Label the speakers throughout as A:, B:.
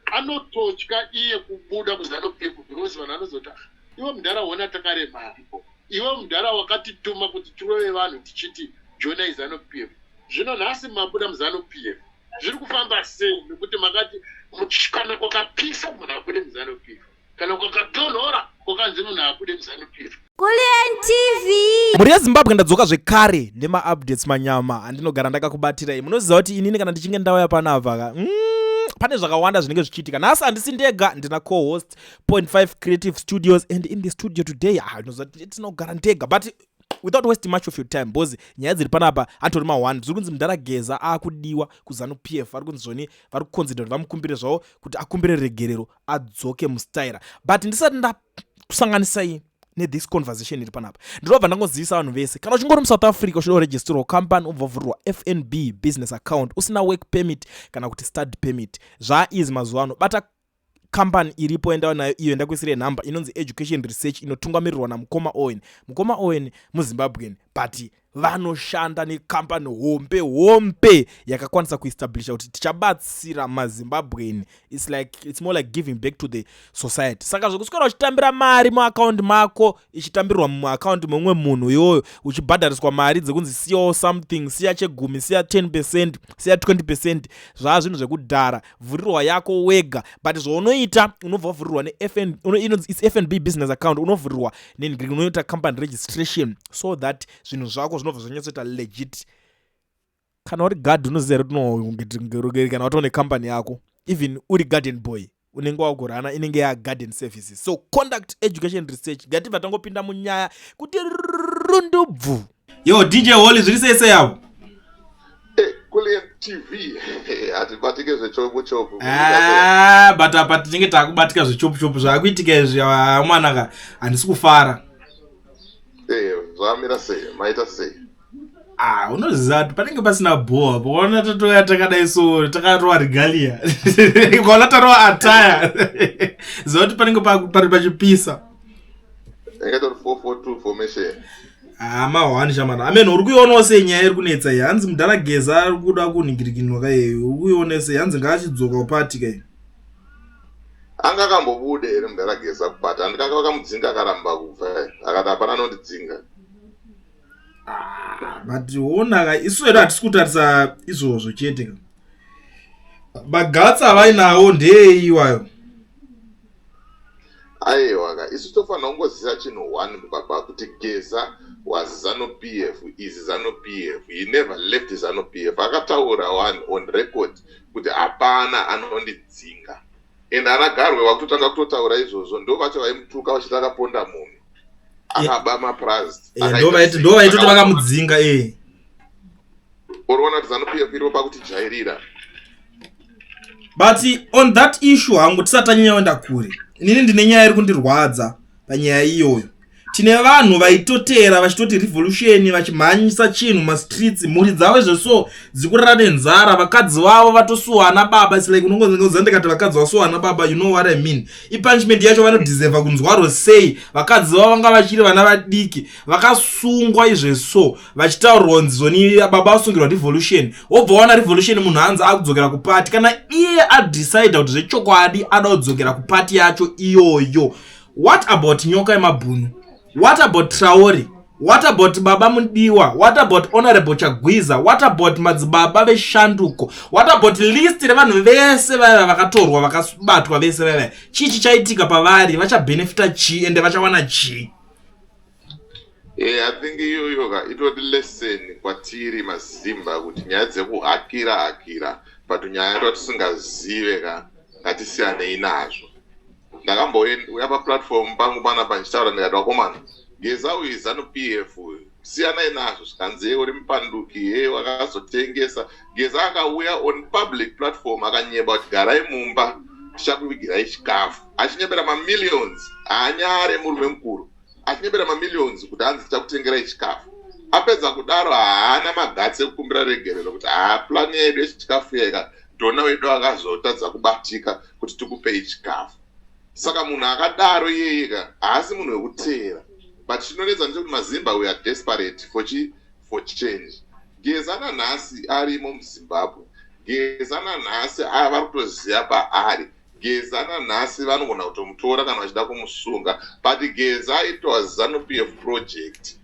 A: Anototya iye kubuda kuZANU PF because vanhu vanozoti, "Iwe mudhara, wona takaremara. Iwe mudhara wakatituma kuti tirove vanhu tichiti joinai ZANU PF. Zvino nhasi mabuda muZANU PF, zviri kufamba sei?" Nekuti makati kana kwakapisa, munhu abude muZANU PF, kana kwakatonhora, kwakanzi munhu abude muZANU PF.
B: Kulian TV.
C: Mhuri yeZimbabwe, ndadzoka zvekare nemaupdates manyama andinogara ndakakubatirai. Munoziva kuti inini kana ndichinge ndauya panapa ka, pane zvakawanda zvinenge zvichiitika. Nhasi handisi ndega, ndina co-host Point 5 Creative Studios, and in the studio today, ah, unoziva kuti tinogara ndega, but without wasting much of your time, because nyaya dziri panapa atori ma1. Zviri kunzi mudhara Geza akudiwa kuZANU PF. Vari kunzi zvoni vari kuconsider kuti vamukumbire zvavo kuti akumbire regerero, adzoke mustaira. But ndisati ndakusanganisai nethis conversation iri panapa, ndinobva ndangozivisa vanhu vese, kana uchingori muSouth Africa, uchida kuregisterwa company, ubva wavhurirwa FNB business account, usina work permit kana kuti study permit, zvaizi mazuva ano bata kambani iripo, endawo nayo iyo. Ndakuisire nhamba inonzi Education Research, inotungamirirwa namukoma Owen. Mukoma Owen muZimbabwean, but vanoshanda nekambani hombe hombe yakakwanisa kuestablisha kuti tichabatsira maZimbabwean. It's like, it's more like giving back to the society. Saka zvokuswera uchitambira mari muakaundi mako, ichitambirirwa muakaundi memumwe munhu iyoyo, uchibhadhariswa mari dzekunzi siyawo something, siya chegumi, siya 10%, siya 20%, zvaa zvinhu zvekudhara. Vhurirwa yako wega. But zvaunoita, unobva wavhurirwa nefn, its FNB business account, unovhurirwa nenhingiri, unoita company registration so that zvinhu zvako zvinobva zvanyatsoita legit. Kana uri guard, unoziva here, kana watova nekambani yako, even uri garden boy, unenge wagorana, inenge yagarden services. So contact Education Research. Ngatibva tangopinda munyaya kuti rundubvu. Yo, DJ Holly, zviri sei sei avo?
D: Kulian TV, hatibatike zvechopu chopu.
C: Ah, but apa tinenge taakubatika zvechopu chopu. Zvaakuitika izvi, mwanaka, handisi kufara.
D: Zvamira sei? Maita sei?
C: Ah, unoziva kuti panenge pasina bhowa. Pakaona tatouya takadai, so takarova regalia, ukaona tarova attire, ziva kuti panenge pari pachipisa.
D: Ingatori 442 formation.
C: Ah, mahwani shamana amen. Uri kuionawo sei nyaya iri kunetsa iyi? Hanzi mudhara Geza ari kuda kunhingirikinwa kaiyeyo. Uri kuiona sei? Hanzi ngaachidzoka kupati kai.
D: Anga akambobude here mudhara Geza kupati? Handikanga vakamudzinga, akaramba kubva, akati hapana anondidzinga.
C: Ah, but onaka, isu hedu hatisi kutarisa izvozvo chete ka. Magatsi avainawo ndeyei iwayo?
D: Aiwa ka, isu tofanira kungoziva chinhu one, baba, kuti Geza was ZANU PF, is ZANU PF. He never left ZANU PF. Akataura one on record kuti hapana anondidzinga, and ana Garwe vakutotanga kutotaura izvozvo. Ndo vacho vaimutuka vachiti akaponda munhu, akaba mapurazi.
C: Ndo vaitoti vakamudzinga e.
D: Uriona kuti ZANU PF iripo pakutijairira.
C: But on that issue hangu, tisati tanyanya kuenda kure, inini ndine nyaya iri kundirwadza panyaya iyoyo. Tine vanhu vaitotera vachitoti revolution, vachimhanyisa chinhu mastreets, mhuri dzavo izvo dzikurara nenzara, vakadzi vavo vatosuwana baba. It's like unongoza ndikati vakadzi vasuwana baba, you know what I mean. Ipunishment yacho vanodeserva kunzwaro sei? Vakadzi vavo vanga vachiri vana vadiki, vakasungwa izveso, vachitaurirwa nzoni baba vasungirwa revolution. Wobva wana revolution, munhu hanzi akudzokera kupati. Kana iye adecida kuti zvechokwadi ada kudzokera kupati yacho iyoyo, what about Nyoka Yemabhunu? What about Traore? What about Baba Mudiwa? What about Honorable Chagwiza? What about madzibaba veshanduko? What about list revanhu vese vaiva vakatorwa, vakabatwa vese vaiva? Chii chichaitika pavari? Vachabhenefita chii ende vachawana chii?
D: I think iyoyo ka itori lesson kwatiri maZimba, kuti nyaya dzekuhakira hakira patunyaya twatisingazive ka, ngatisiyanei nazvo. Ndakambouya paplatform pangu panapa ndichitaura, ndikati, "Vakomana, Geza uyu ZANU PF uyu, siyanai nazvo." Zvikanzi, "Ye, uri mupanduki, ye wakazotengesa." Geza akauya on public platform akanyeba kuti, "Garai mumba, tichakuvigirai chikafu," achinyebera mamillions. Haanyare murume mukuru, achinyebera mamillions kuti hanzi tichakutengerai chikafu. Apedza kudaro, haana magatsi ekukumbira regerero kuti haa, plan yedu yechikafu yeka donor wedu akazotadza kubatika kuti tikupei chikafu. Saka munhu akadaro iyeye ka haasi munhu wekuteera. But chinonetsa ndechekuti maZimba, we are desperate for change. Geza nanhasi arimo muZimbabwe. Geza nanhasi aya vari kutoziva paari. Geza nanhasi vanogona kutomutora kana vachida kumusunga, but Geza it was ZANU PF project.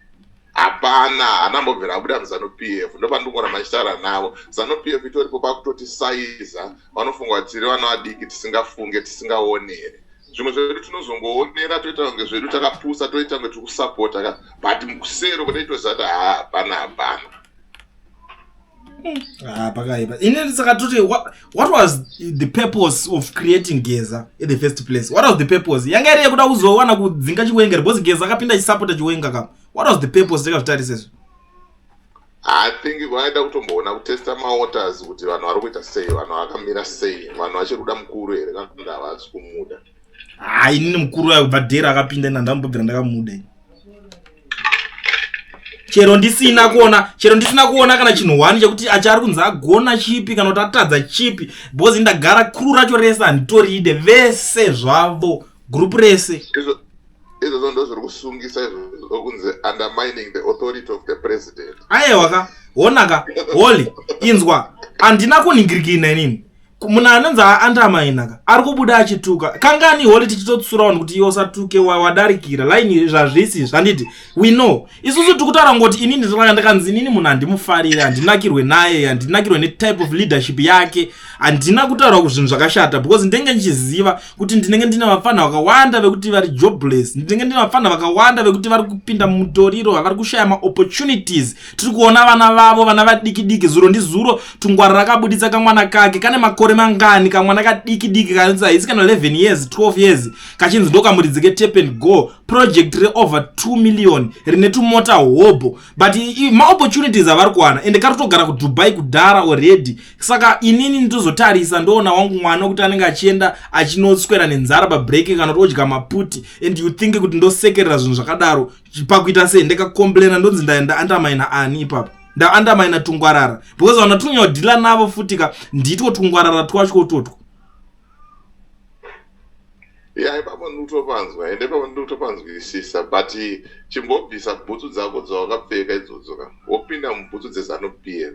D: Hapana, haana mbobvira abuda muZANU PF. Ndopandinogona machitaura navo. ZANU PF itoripo pakutotisaiza. Vanofunga kuti tiri vana vadiki tisingafunge, tisingaonere. Zvimwe zvedu tinozongoonera toita kunge zvedu takapusa, toita kunge tiri kusapota ka, but mukusero kune toziva kuti haa hapana hapana.
C: Ah, pakaipa. Ini saka toti what was the purpose of creating Geza in the first place? What was the purpose? Yanga iri yekuda kuzowana kudzinga Chiwenga, because Geza akapinda achisapota Chiwenga ka. What was the purpose takazvitarisa izvo?
D: I think vaida kutomboona kutesta mawaters kuti vanhu vari kuita sei, vanhu vakamira sei, vanhu vachiri kuda mukuru here kana kuti havasi kumuda.
C: Ah, inini mukuru ayo kubva dhera akapinda ina ndambobvira ndakamuda ini. Chero ndisina kuona, chero ndisina kuona kana chinhu one chekuti achi ari kunzi agona chipi kana kuti atadza chipi, because ndagara crew racho rese handitoride vese zvavo, group rese.
D: Izvozvo ndo zviri kusungisa izvozvo kunzi undermining the authority of the president.
C: Ayewa ka, hona ka, holy, inzwa, handina kunhingirikina inini. Munhu anonzi aandamaina ka ari kubuda achituka kangani holy tichitotsura vanhu kuti iwe usatuke wadarikira line zvazvisi zvanditi we know isusu tiri kutaura ngoti inini zvakanga ndakanzi inini munhu handimufarire, handinakirwe naye, handinakirwe netype of leadership yake, handina kutaura kuzvinhu zvakashata because ndinenge ndichiziva kuti ndinenge ndine vapfanha vakawanda vekuti vari jobless, ndinenge ndine vapfanha vakawanda vekuti vari kupinda mumutoriro, vari kushaya maopportunities. Tiri kuona vana vavo, vana vadiki diki, zuro ndizuro Tungwara rakabuditsa kamwana kake kane makore mangani, kamwana kadiki diki kanzi haisi kana 11 years 12 years, kachinzi ndokamuridzi ketap and go project reover 2 million rine tumota hobho, but maopportunities avari kuwana, ende kari kutogara kuDubai kudhara already. Saka inini nditozotarisa ndoona wangu mwana kuti anenge achienda achinoswera nenzara pabreak kana kuti odya maputi, and you think kuti ndosekerera zvinhu zvakadaro pakuita sei? Ndikacomplaina ndonzi ndaenda andamaina ani ipapo, ndaandamaina Tungwarara, because vana tunyodhila navo futi ka, nditwo Tungwarara twacho utotwo.
D: Ya, ipapo ndikutopanzwa, ende ipapo ndikutopanzwisisa, but chimbobvisa bhutsu dzako dzawakapfeka idzodzo ka, wopinda mubhutsu dzeZANU PF.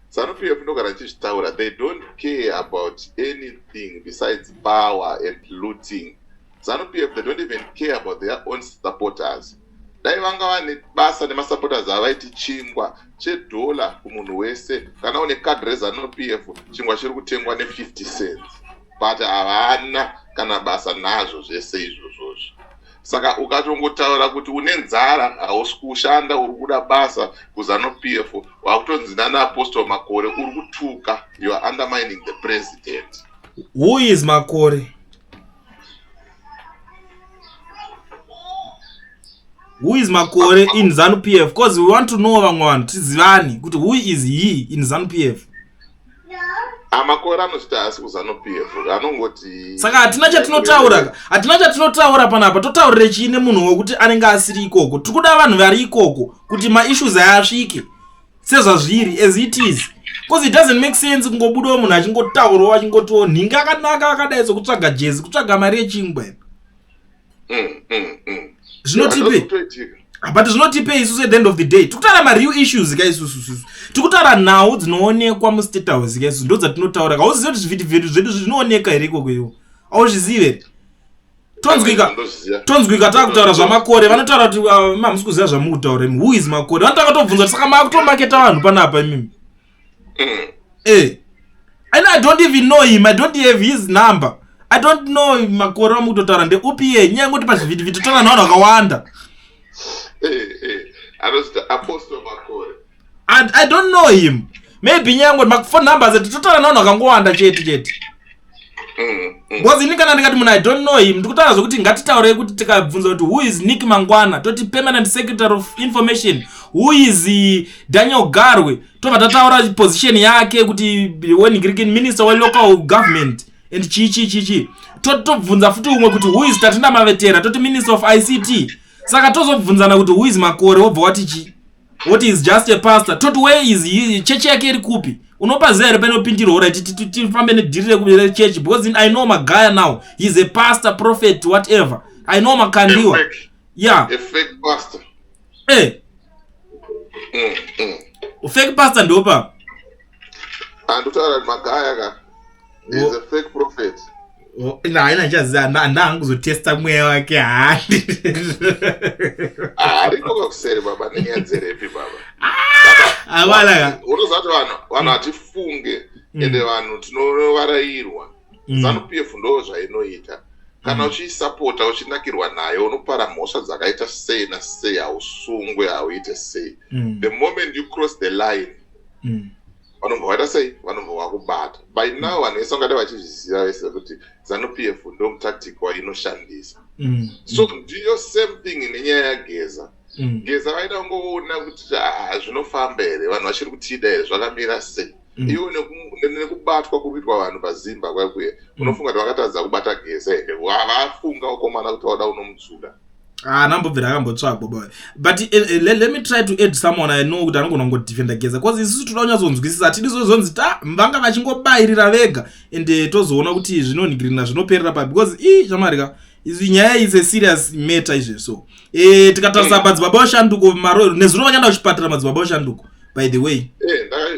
D: ZANU PF ndogara ndichizvitaura, they don't care about anything besides power and looting. ZANU PF, they don't even care about their own supporters. Dai vanga vane basa nemasupporters avaiti chingwa chedhola kumunhu wese, kana une kadhi reZANU PF chingwa chiri kutengwa ne50 cents, but havana kana basa nazvo zvese izvozvozvo. Saka ukatongotaura kuti une nzara, hausi kushanda, uri kuda basa kuZANU PF, wakutonzi nana Apostle Makore uri kutuka, you are undermining the president.
C: Who is Makore? Who is Makore in ZANU PF? Because we want to know, vamwe vanhu tizivani kuti who is he in ZANU PF.
D: Amakore anozviti haasi kuZANU PF, anongoti
C: Saka hatina chatinotaura, hatina chatinotaura panapa. Totaurire chii nemunhu wekuti anenge asiri ikoko? Tiri kuda vanhu vari ikoko kuti maissues aya asvike sezvazviri, as it is, because it doesn't make sense kungobudawo munhu achingotaurawo achingotiwo nhingi akanaka akadai sokutsvaga jezi, kutsvaga mari yechingwa. Zvinotipe
D: Zvinotoitika.
C: But zvinotipe isusu at the end of the day? Tikutaura mareal issues ka isusu, isusu tikutaura nhau dzinoonekwa mustate house ka isusu, ndo dzatinotaura ka. Hauzivi kuti zvivhitivhiti zvedu zvinooneka here ikoko? Iwo hauzvizivi here? Tonzwika.
D: Ndoziva.
C: Tonzwika takutaura zvaMakore, vanotaura kuti hamusi kuziva zvamukutaura imi. Who is Makore? Vanotanga tobvunza kuti saka makutomaketa vanhu panapa imimi? And I don't even know him, I don't have his number, I don't know Makore vamukutotaura ndeupi ye nyaya yekuti pazvivhitivhiti totaura nevanhu vakawanda.
D: Anozita Apostle Makore.
C: And I don't know him. Maybe nyaya yangoti maphone numbers edu totaura nevanhu vakangowanda chete chete. Because ini kana ndikati munhu I don't know him, ndikutaura zvekuti ngatitaurei kuti tikabvunza kuti who is Nick Mangwana, toti permanent secretary of information. Who is Daniel Garwe, tobva tataura position yake kuti when Greek minister welocal government and chii chii chii chii. Totobvunza futi umwe kuti who is Tatenda Mavetera, toti minister of ICT. Saka tozobvunzana kuti who is Makore, wobva wati chii? What is just a pastor. Toti where is he? Chechi yake iri kupi? Unopaziva here panopindirwa? Alright, tifambe nedhiri rechechi, because I know Magaya now, he's a pastor, prophet, whatever. I know Makandiwa.
D: A fake, a fake pastor.
C: Fake pastor ndopa.
D: Andikutaura kuti Magaya ka is a fake prophet.
C: Oh, ina haina chaziva, handangu kuzotesta mweya wake handi.
D: Ariko kakuseri baba, nenyaya dzerepi baba.
C: Avala.
D: Unoziva kuti vanhu hatifunge, ende vanhu tinovarairwa. ZANU PF ndo zvainoita. Kana uchiisapota, uchinakirwa nayo, unopara mhosva dzakaita sei nasei, hausungwe, hauite sei. The moment you cross the line, vanobva vaita sei? Vanobva vakubata. By now vanhu vese vangada vachizviziva vese kuti ZANU PF ndo mutactic wainoshandisa. So ndiyo same thing nenyaya yaGeza. Geza vaida kungoona kuti, ah, zvinofamba here, vanhu vachiri kutida here, zvakamira sei? Iwo nekubatwa kuri kuitwa vanhu paZimba kwakuye, unofunga kuti vakatadza kubata Geza here? Vafunga ukomana kuti vauda unomutsura.
C: Ah, nambobvira akambotsvagwa boy, but let me try to add someone I know kuti anogona kungodefenda Geza, because isusu toda kunyatsonzwisisa. Hatidi zozonzi ta vanga vachingobayirira vega, and tozoona kuti zvinonhingirina zvinoperera pa, because i chamarika izvi nyaya is a serious matter izvezvo. So tikatarisa Madzibaba Vashanduko maro nezuro vakaenda kuchipatara, Madzibaba Vashanduko, by the way.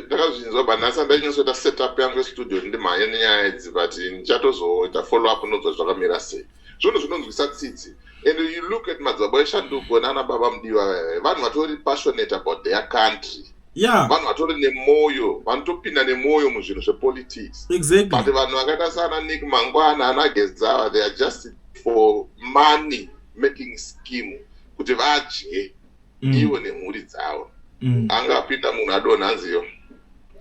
D: Ndakazvinzwa, but nhasi handainyatsoita setup yangu yestudio, ndimhanye nenyaya idzi, but ndichatozoita follow up nonzwa zvakamira sei. Zvinhu zvinonzwisa tsitsi. And you look at Madzibaba Eshanduko nana Baba Mudiwa vaiva vanhu vatori passionate about their country, vanhu vatori nemwoyo, vanotopinda nemwoyo muzvinhu zvepolitics. But vanhu vakaita sana Nick Mangwana, ana Gezava, they are just for money making scheme kuti vadye ivo nemhuri dzavo. Angapinda munhu adonhanziyo.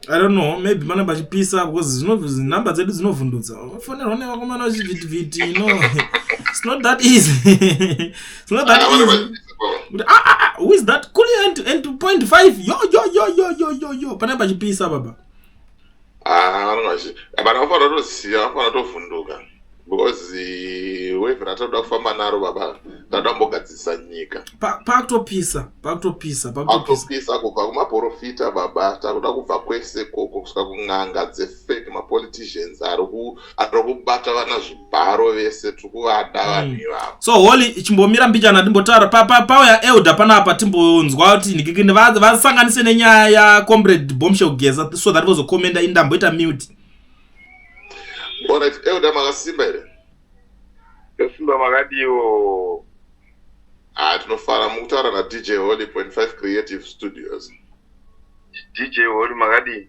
C: I don't know, maybe pane pachipisa, because namba dzedu dzinovhundutsa. Fonerwa nevakomana vachivhitivhiti. No, it's not that easy, it's not that
D: Ah, vanhu
C: easy.
D: vachipisa baba.
C: Kuti, ah, ah, ah, who is that? Kuli and point five. Yo yo yo yo yo yo yo, pane pachipisa baba.
D: Ah, vanhu vanhu vanofanira kutoziva, vanofanira kutovhunduka, because wave ratoda kufamba naro baba, tada kumbogadzirisa nyika.
C: Pakutopisa, pakutopisa, pakutopisa.
D: Pakutopisa kubva kumaprofita baba, takuda kubva kwese koko kusvika kun'anga dzefake, mapoliticians ari kubata vana zvibharo vese, tiri kuvada vanhu ivavo.
C: So Holy, chimbomira mbichana, timbotaura pauya elder panapa, timbonzwa kuti ndikikini vasanganise nenyaya yacomrade Bombshell Geza, so that vozokomenda. Indamboita mute.
D: Alright, elder, makasimba here?
B: Tosimba, makadiwo?
D: Ha, tinofara. Mukutaura naDJ Holy Point 5 Creative Studios.
B: DJ Holy, makadii?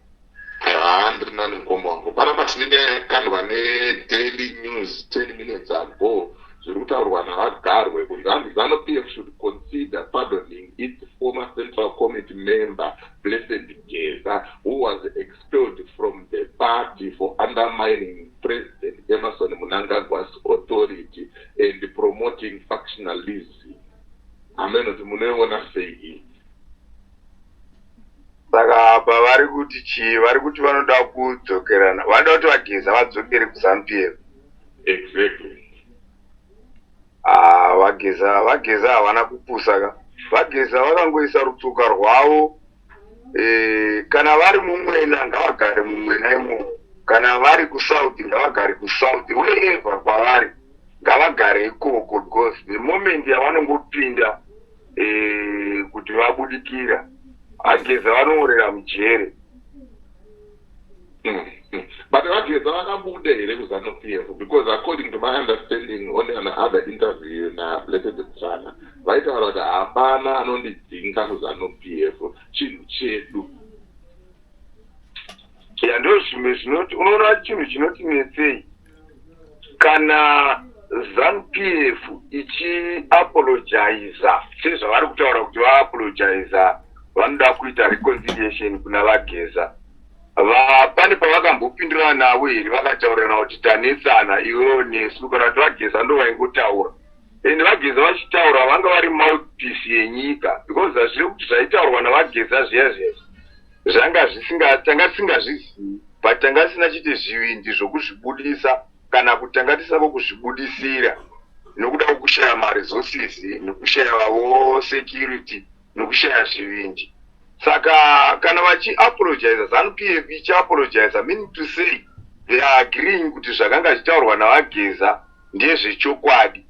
D: Ha, ndiri nani, mukombo wangu. Panapa tine nyaya yakandwa neDaily News 10 minutes ago, zviri kutaurwa navaGarwe kunzi hanzi ZANU PF should consider pardoning its former central committee member Blessed Geza, who was expelled from the party for undermining President Emmerson Mnangagwa's authority and promoting factionalism. Amenoti munoiona sei iyi?
B: Saka apa vari kuti chii? Vari kuti vanoda kudzokerana, vanoda kuti vaGeza vadzokere kuZANU PF.
D: Exactly.
B: Ah, vaGeza, vaGeza havana kupusa ka. VaGeza vakangoisa rutsoka rwavo, kana vari mumwena ngavagare mumwena imomo, kana vari kusouth ngavagare kusouth, wherever kwavari ngavagare ikoko, because the moment yavanongopinda kuti vabudikira, aGeza vanoorera mujere.
D: But vaGeza vakabuda here kuZANU PF? Because according to my understanding, on another interview naBlessed Msana, vaitaura kuti hapana anondidzinga kuZANU PF, chinhu chedu.
B: Ya, ndo zvimwe zvinoti unoona chinhu chinoti netsei kana ZANU PF ichiapologiza sezvavari kutaura kuti vaapologiza, vanoda kuita reconciliation kuna vaGeza. Pane pavakambopindirana navo here, vakataurirana kuti tanetsana iwewo nesu, kana kuti vaGeza ndo vaingotaura? And vaGeza vachitaura vanga vari mouthpiece yenyika, because hazviri kuti zvaitaurwa navaGeza zviya zviya zvanga zvisinga tanga tisingazvizivi, but tanga tisina chite zvivindi zvokuzvibudisa, kana kuti tanga tisina kuzvibudisira nokuda kwokushaya maresources, nekushayavo security, nekushaya zvivindi. Saka kana vachiapologiza, ZANU PF ichiapologiza, meaning to say they are agreeing kuti zvakanga zvichitaurwa navaGeza ndezvechokwadi.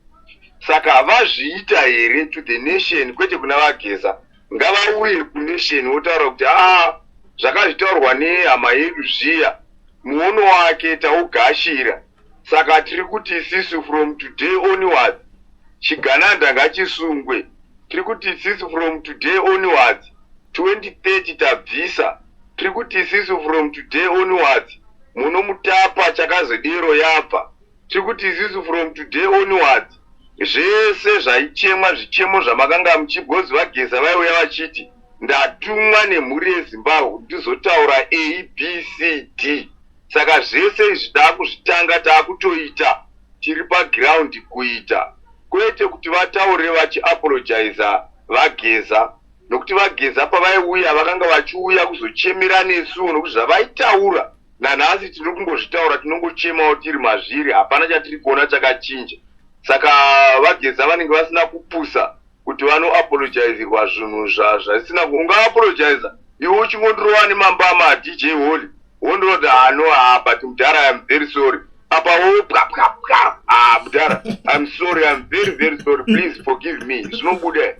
B: Saka vazviita here to the nation, kwete kuna vaGeza? Ngavauye kunation votaura kuti aa. Zvakazvitaurwa nehama yedu zviya, muono wake taugashira. Saka tiri kuti isisu from today onwards, chigananda ngachisungwe. Tiri kuti isisu from today onwards, 2030 tabvisa. Tiri kuti isisu from today onwards, Munomutapa chakazodero yabva. Tiri kuti isisu from today onwards, zvese zvaichemwa zvichemo zvamakanga muchigozi vaGeza vaiuya vachiti ndatumwa nemhuri yeZimbabwe kuti ndizotaura A, B, C, D. Saka zvese izvi takuzvitanga takutoita tiri paground kuita kwete kuti vataure vachiapologizer vaGeza nokuti vaGeza pavaiuya vakanga vachiuya kuzochemera nesuwo nokuti zvavaitaura nanhasi tiri kungozvitaura tinongochemawo tiri mazviri hapana chatiri kuona chakachinja. Saka vaGeza vanenge vasina kupusa kuti vanoapologizirwa zvinhu zvisina ungaapologiza iwe uchingondirova nemambama DJ Holly wondinoti ah no ah but mudhara I am very sorry apa wo pwa pwa pwa ah mudhara I'm sorry I'm very very sorry please forgive me zvinobuda.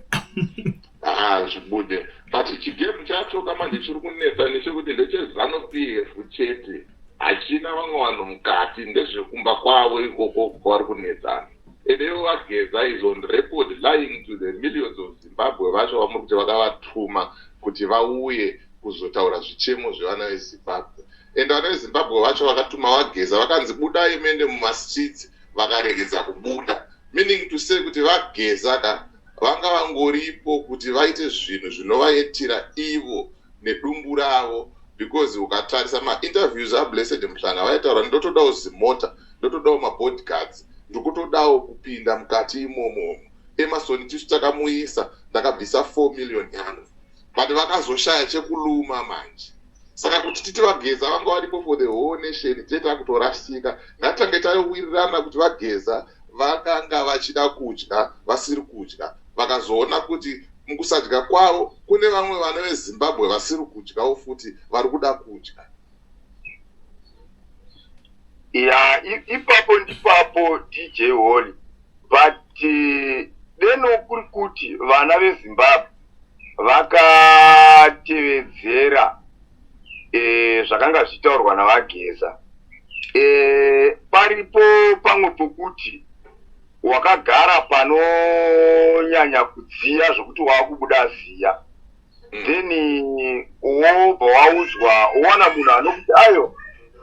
D: Ah zvibude but chigame chacho kamanje chiri kunetsa nechekuti ndecheZanu PF chete hachina vamwe vanhu mukati ndezvekumba kwavo ikoko kwavari kunetsana ende ivo vaGeza is on record lying to the millions of Zimbabwe vacho vamuri kuti vakavatuma kuti vauye kuzotaura zvichemo zvevana veZimbabwe ende vana veZimbabwe vacho vakatuma vaGeza vakanzi budai muende mumastreets vakaregedza kubuda meaning to say kuti vaGeza ka vanga vangoripo kuti vaite zvinhu zvinovaitira ivo nedumbu ravo because ukatarisa mainterviews aBlessed Mhlanga vaitaura ndotodawo zimota ndotodawo mabodyguards ndikutodawo kupinda mukati imomomo Emerson tisu takamuisa ndakabvisa 4 million yangu but vakazoshaya chekuluma manje saka kuti titi vaGeza vanga varipo for the whole nation tete takutorasika ngatitange tawirirana kuti vaGeza vakanga vachida kudya vasiri kudya vakazoona kuti mukusadya kwavo kune vamwe vana veZimbabwe vasiri kudyawo futi vari kuda kudya.
B: Ya ipapo ndipapo DJ Holly but deno kuri kuti vana veZimbabwe vakatevedzera zvakanga zvichitaurwa navaGeza paripo pamwe pokuti wakagara panonyanya kudziya zvokuti wakubuda ziya then wobva waudzwa wowana munhu anokuti ayo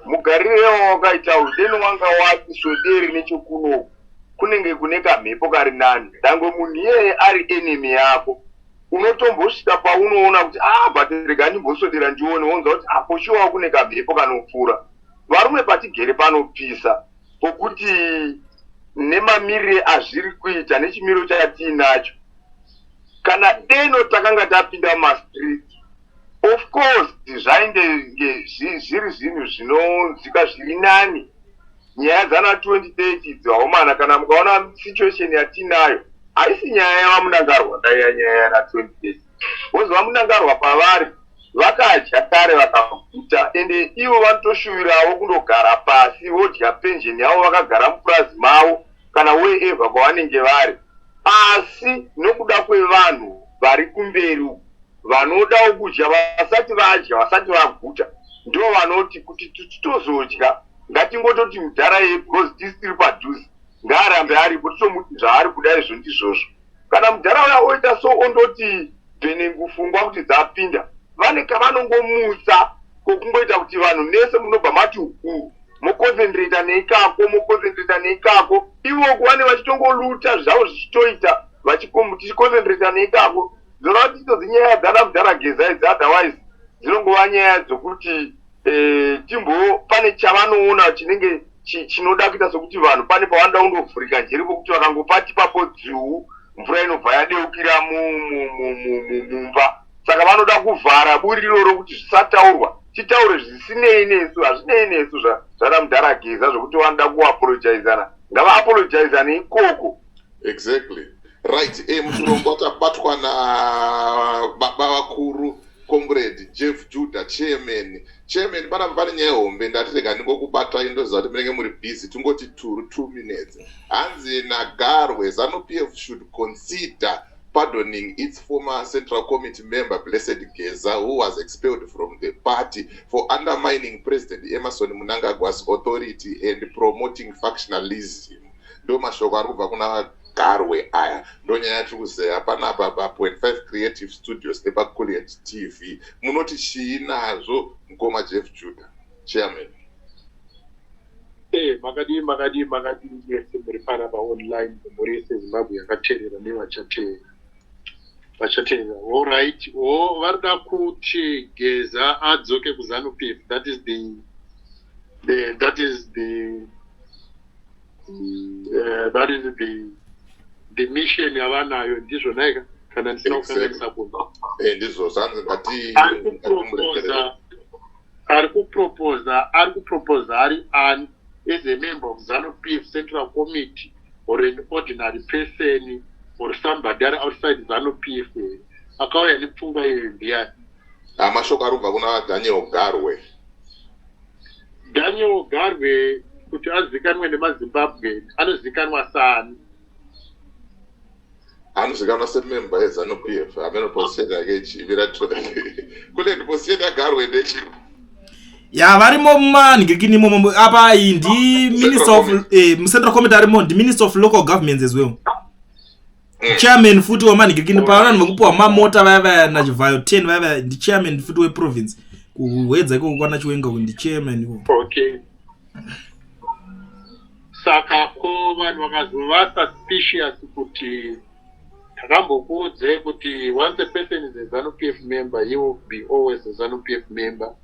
B: mugarire wawakaita uyu then wanga wati swederi nechekunoku kunenge kune kamhepo kari nani dangwe munhu iyeye ari enemy yako unotombosvika paunoona kuti ah but rega ndimboswedera ndione wonzwa kuti apo shuwa kune kamhepo kanopfuura varume patigere panopisa pokuti nemamirire azviri kuita nechimiro chatiinacho kana deno takanga tapinda mumastreet of course zvainge zviri zvinhu zvinonzwika zviri nani nyaya dzana 2030 idzi vaomana kana mukaona situation yatinayo haisi nyaya yavaMnangagwa daiya nyaya yana 2030 vozi vaMnangagwa pavari vakadya kare vakaguta ende ivo vanotoshuvirawo kundogara pasi vodya pension yavo vakagara mupurazi mavo kana wherever kwavanenge vari asi nokuda kwevanhu vari kumberi uku vanodawo kudya vasati vadya vasati vaguta ndo vanoti kuti titozodya ngatingototi mudhara iye because tisi tiri padhuze ngaarambe aripo titomuti zvaari kuda izvo ndizvozvo kana mudhara uya oita so ondoti bhenengufungwa kuti dzapinda vane kavanongomutsa kokungoita kuti vanhu nese munobva mati ukuru moconcentrata neikako moconcentrata neikako ivo vane vachitongoluta zvavo zvichitoita tichiconcentrata neikako dzoreva kuti idzo dzinyaya dzana mudhara Geza idzi otherwise dzinongova nyaya dzokuti timbo pane chavanoona chinenge chinoda kuita sokuti vanhu pane pavanoda kundovhurika njeri pokuti vakangopati papo dziu mvura inobva yadeukira mumba saka vanoda kuvhara buri iroro kuti zvisataurwa titaure zvisinei nesu hazvinei nesu zvana mudhara Geza zvokuti vanoda kuapologizana ngavaapologizane ikoko.
D: Exactly right. Muchirongwa tabatwa nababa vakuru Comrade Jeff Judah, chairman. Chairman, panapa pane nyaya hombe ndati rega ndingokubatai ndoziva kuti munenge muri busy tingoti turu 2 minutes. Hanzi naGarwe, ZANU PF should consider pardoning its former Central Committee member Blessed Geza, who was expelled from the party for undermining President Emmerson Mnangagwa's authority and promoting factionalism. Ndo mashoko ari kubva kuna Garwe aya. Ndo nyaya yatiri kuzeya panapa pa.5 Creative Studios nepaColliet TV. Munoti chii nazvo, mukoma Jeff Judah, chairman?
A: Makadii, makadii, makadii yese muri panapa online, mhuri yese Zimbabwe yakateerera nevachateerera vachateerera. Allright, o varida kuti Geza adzoke kuZANU PF. That is the mission yavanayo, ndizvo naika kana ndisina kukanganisa kunhu?
D: Ndizvo zvanzi ngati
A: Ari kuproposa ari ani, as a member of ZANU PF Central Committee or an ordinary person or somebody ari outside ZANU PF? Akauya nepfungwa iyoyo ndiani?
D: Mashoko ari kubva kuna Daniel Garwe.
A: Daniel Garwe, kuti azikanwe nemaZimbabwe, anozikanwa sani?
D: Anozikanwa sememba yeZANU PF. Hameno position yake ichivira kule ndi position yaGarwe ndechi
C: Ya, varimo mumanhingirikini imomo. Apa iyi ndi minister of mucentral committee arimo, ndi minister of local governments as well. Chairman futi wemanhingirikini, pavanhu vekupiwa mamota vaya vaya naChivhayo 10 vaya vaya, ndi chairman futi weprovince kuHwedza ikoko kwana Chiwenga uku, ndi chairman ikoko.
A: Okay, saka ko vanhu vakazova suspicious kuti takambokuudzai kuti once a person is a ZANU PF member, he will be always a ZANU PF member?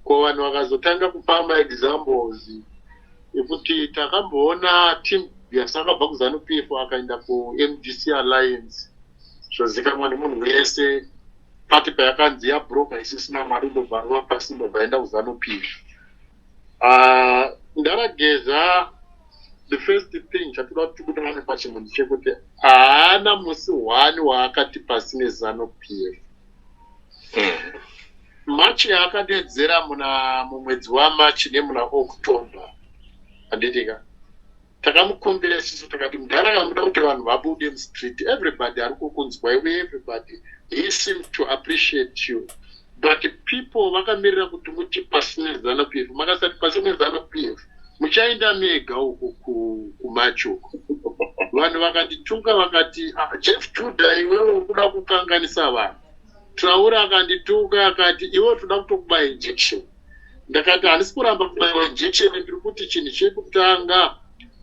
A: Ko vanhu vakazotanga kupa maexamples ekuti takamboona Tim akabva kuZANU PF akaenda kuMDC Alliance, zvozikanwa nemunhu wese, pati payakanzi yabroka isisina mari, ndobva rova pasi, ndobva aenda kuZANU PF. Mudhara Geza, the first thing chatoda kuti tibudirane pachimunhu chekuti haana musi one waakati pasi neZANU PF. March yaakadedzera muna mumwedzi waMarch nemuna October, handitika? Takamukumbira isusu, takati, "Mudhara, kamuda kuti vanhu vabude mustreet, everybody ari kukunzwai uye everybody, he seems to appreciate you, but people vakamirira kuti muti pasi neZANU PF. Makasati pasi neZANU PF, muchaenda mega uko kumarch uko." Vanhu vakanditunga vakati, "Ah, Jeff Judah, iwewe ukuda kukanganisa vanhu." Traura akandituka akati, "Iwe toda kutokubaya injection." Ndakati, "Handisi kuramba kubayiwa injection, ndiri kuti chinhu chekutanga,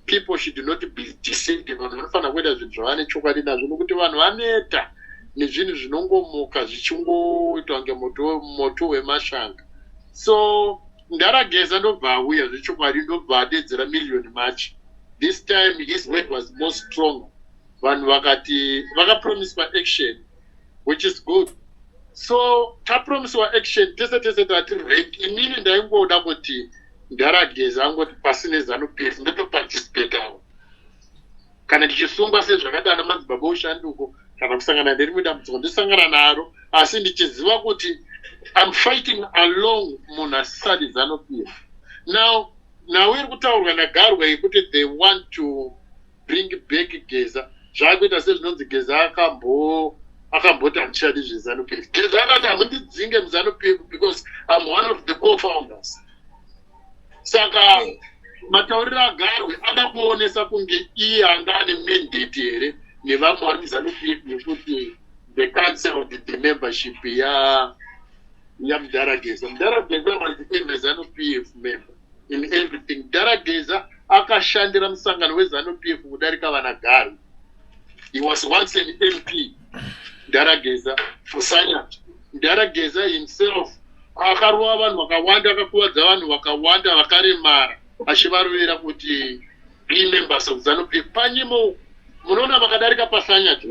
A: people should not be deceived. Vanhu vanofanira kuita zvinhu zvavane chokwadi nazvo, nokuti vanhu vaneta nezvinhu zvinongomuka zvichingoitwa kunge moto wemashanga." So Mudhara Geza ndobva auya zvechokwadi, ndobva adedzera Million March. This time his word was more strong. Vanhu vakati vakapromiswa action, which is good. So tapromiswa action tese tese, tati ready. Inini ndaingoda kuti Mudhara Geza angoti pasi neZANU PF, ndotoparticipatawo kana ndichisungwa sezvakadana madzibaba ushanduko, kana kusangana nerimwe dambudziko ndosangana naro, asi ndichiziva kuti I'm fighting along munhu asisadi ZANU PF. Now nhau iri kutaurwa naGarwe yekuti they want to bring back Geza, zvaakuita sezvinonzi Geza akamboti handichadi zveZANU PF. Geza akati, "Hamundidzinge muZANU PF because I'm one of the co-founders." Saka matauriro aGarwe ada kuonesa kunge iye anga ane mandate here nevamwe vari muZANU PF yekuti they cancelled the membership yaMudhara Geza? Mudhara Geza was a ZANU PF member in everything. Mudhara Geza akashandira musangano weZANU PF kudarika vana Garwe. He was once an MP, Mudhara Geza, for Sanyati. Mudhara Geza himself akarova vanhu vakawanda, akakuvadza vanhu vakawanda vakaremara, achivarovera kuti be members of ZANU PF. Panyimo munoona vakadarika paSanyati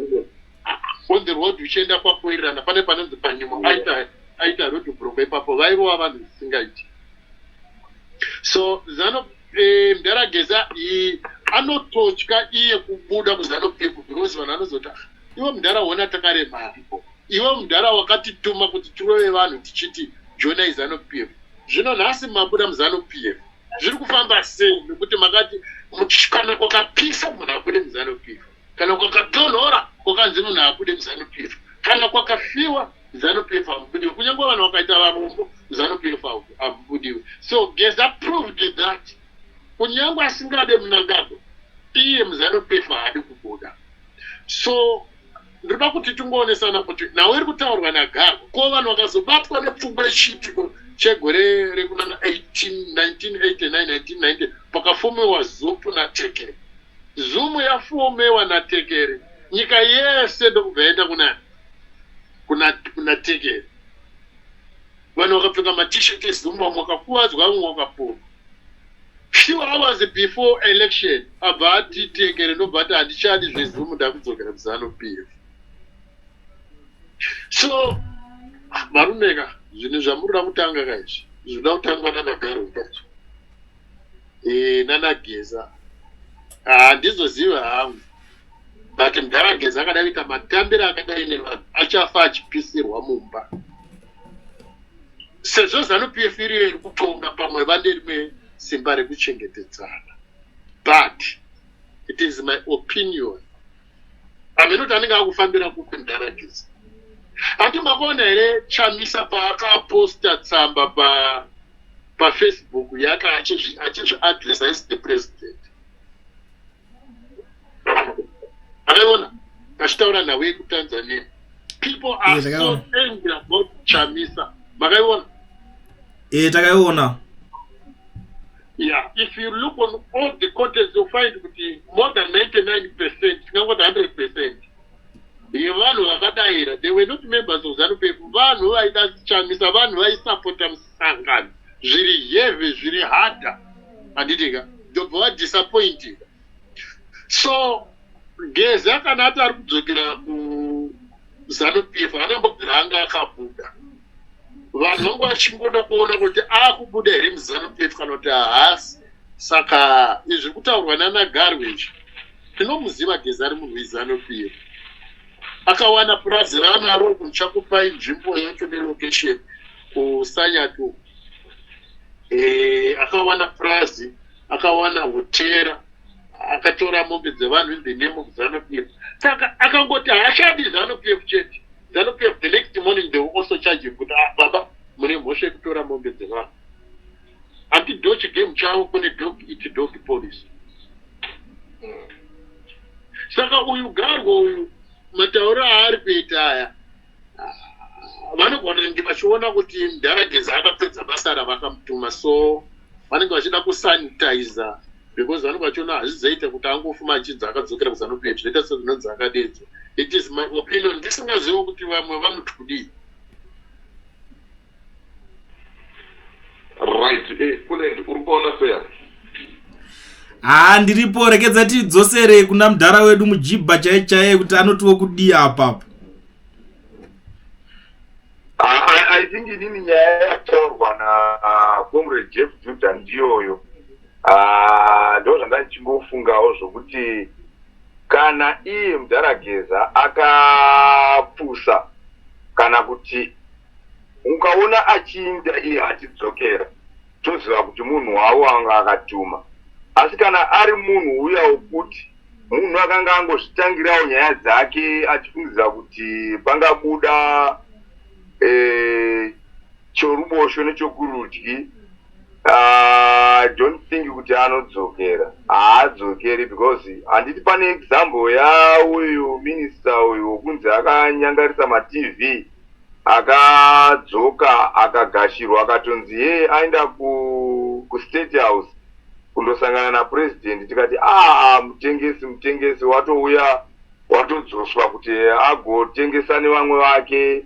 A: on the road uchienda kwaKuwirirana, pane panonzi Panyimo, aita road block ipapo, vairova vanhu zvisingaiti. So ZANU Mudhara Geza anototya iye kubuda kuZANU PF because vanhu vanozoti, "Iwe mudhara, ona takaremara, iwe mudhara wakatituma kuti tirove vanhu tichiti joinai ZANU PF, zvino nhasi mabuda muZANU PF, zviri kufamba sei? Nekuti makati kana kwakapisa munhu abude muZANU PF, kana kwakatonhora kwakanzi munhu abude muZANU PF. Kana kwakafiwa, ZANU PF hamubudiwe. Kunyange vanhu vakaita varombo, ZANU PF hamubudiwe. So Geza proved that kunyange asingade Mnangagwa, iye muZANU PF haadi kubuda. So ndoda kuti tingoonesana kuti nhau iri kutaurwa naGarwe, ko vanhu vakazobatwa nepfungwa yechiitiko chegore rekunana 1989, 1990, pakafomewa ZUPU naTekere. ZUM yafomewa naTekere, nyika yese ndokubva yaenda kuna Tekere. Vanhu vakapfeka matisheti eZUM, vamwe vakakuvadzwa, vamwe vakapona. Few hours before election, abva ati Tekere ndobva ati, "Handichadi zveZUM, ndakudzokera kuZANU PF." So varumeka, zvinhu zvamurida kutanga kaizvi zvinoda kutangwa nanaGarwe kacho, nanaGeza handizoziva hangu, but mudhara Geza akada kuita matambiro akadai nevanhu, achafa achipisirwa mumba, sezvo ZANU PF iriyo iri kutonga. Pamwe vane rimwe simba rekuchengetedzana, but it is my opinion. Aminoti anenge akufambira kupi mudhara Geza? Handi makaona here Chamisa paakaposta tsamba paFacebook yake achizviadresa as the president? Akaiona achitaura nhau yekuTanzania. People are so angry about Chamisa. Makaiona?
C: E, takaiona.
A: Yeah, if you look on all the contents, you'll find kuti more than 99%, tingangoti 100% yevanhu vakadayira, they were not members of ZANU PF. Vanhu vaida Chamisa, vanhu vaisapota musangano zviri heavy, zviri harder, handitika? Ndobva vadisappointed. So Geza kana ati ari kudzokera kuZANU PF, anambobvira anga akabuda. Vanhu vangu vachingoda kuona kuti akubuda here muZANU PF kana kuti haasi. Saka izvi kutaurwa nanaGarwe izvi, tinomuziva Geza ari munhu weZANU PF. Akawana purazi raanaro, ndichakupai nzvimbo yacho nelocation, kuSanyatu. Akawana purazi, akawana hotera, akatora mombe dzevanhu in the name of ZANU PF. Saka akangoti haachadi ZANU PF chete, ZANU PF the next morning they will also charge him kuti, "Ah, baba, mune mhosva yekutora mombe dzevanhu." Anti dog game chavo, kune dog eat dog policy. Saka uyu Garwe uyu, matauro aari kuita aya, vanogona kunge vachiona kuti mudhara Geza akapedza basa ravakamutuma, so vanenge vachida kusanitiza, because vanenge vachiona hazvizoita kuti angofuma achinzi akadzokera kuZANU PF, zvinoita sezvinonzi akadedzwa. It is my opinion, ndisingazivi kuti vamwe vanoti kudii.
D: Right, Kulend, uri kuona seya?
C: Haa, ndiripo. Rekedza tidzosere kuna mudhara wedu mujibha chaiye chaiye kuti anotiwo kudii apapo.
B: I think inini nyaya yataurwa nacomrade Jeff Judah ndiyoyo. Ndo zvanda ndichingofungawo zvokuti kana iye mudhara Geza akapusa, kana kuti ukaona achiinda iye achidzokera, toziva kuti munhu wavo anga akatuma. Asi kana ari munhu uya wokuti munhu akanga angozvitangirawo nyaya dzake achifungidzira kuti pangabuda chorubosho nechokurudyi, I don't think kuti anodzokera. Haadzokeri, because handiti pane example yauyu minista uyu wokunzi akanyangarisa maTV, akadzoka, akagashirwa, akatonzi ye aenda kuState House kundosangana napurezidendi. Tikati, "Aa, mutengesi, mutengesi watouya, watodzoswa kuti agotengesa nevamwe vake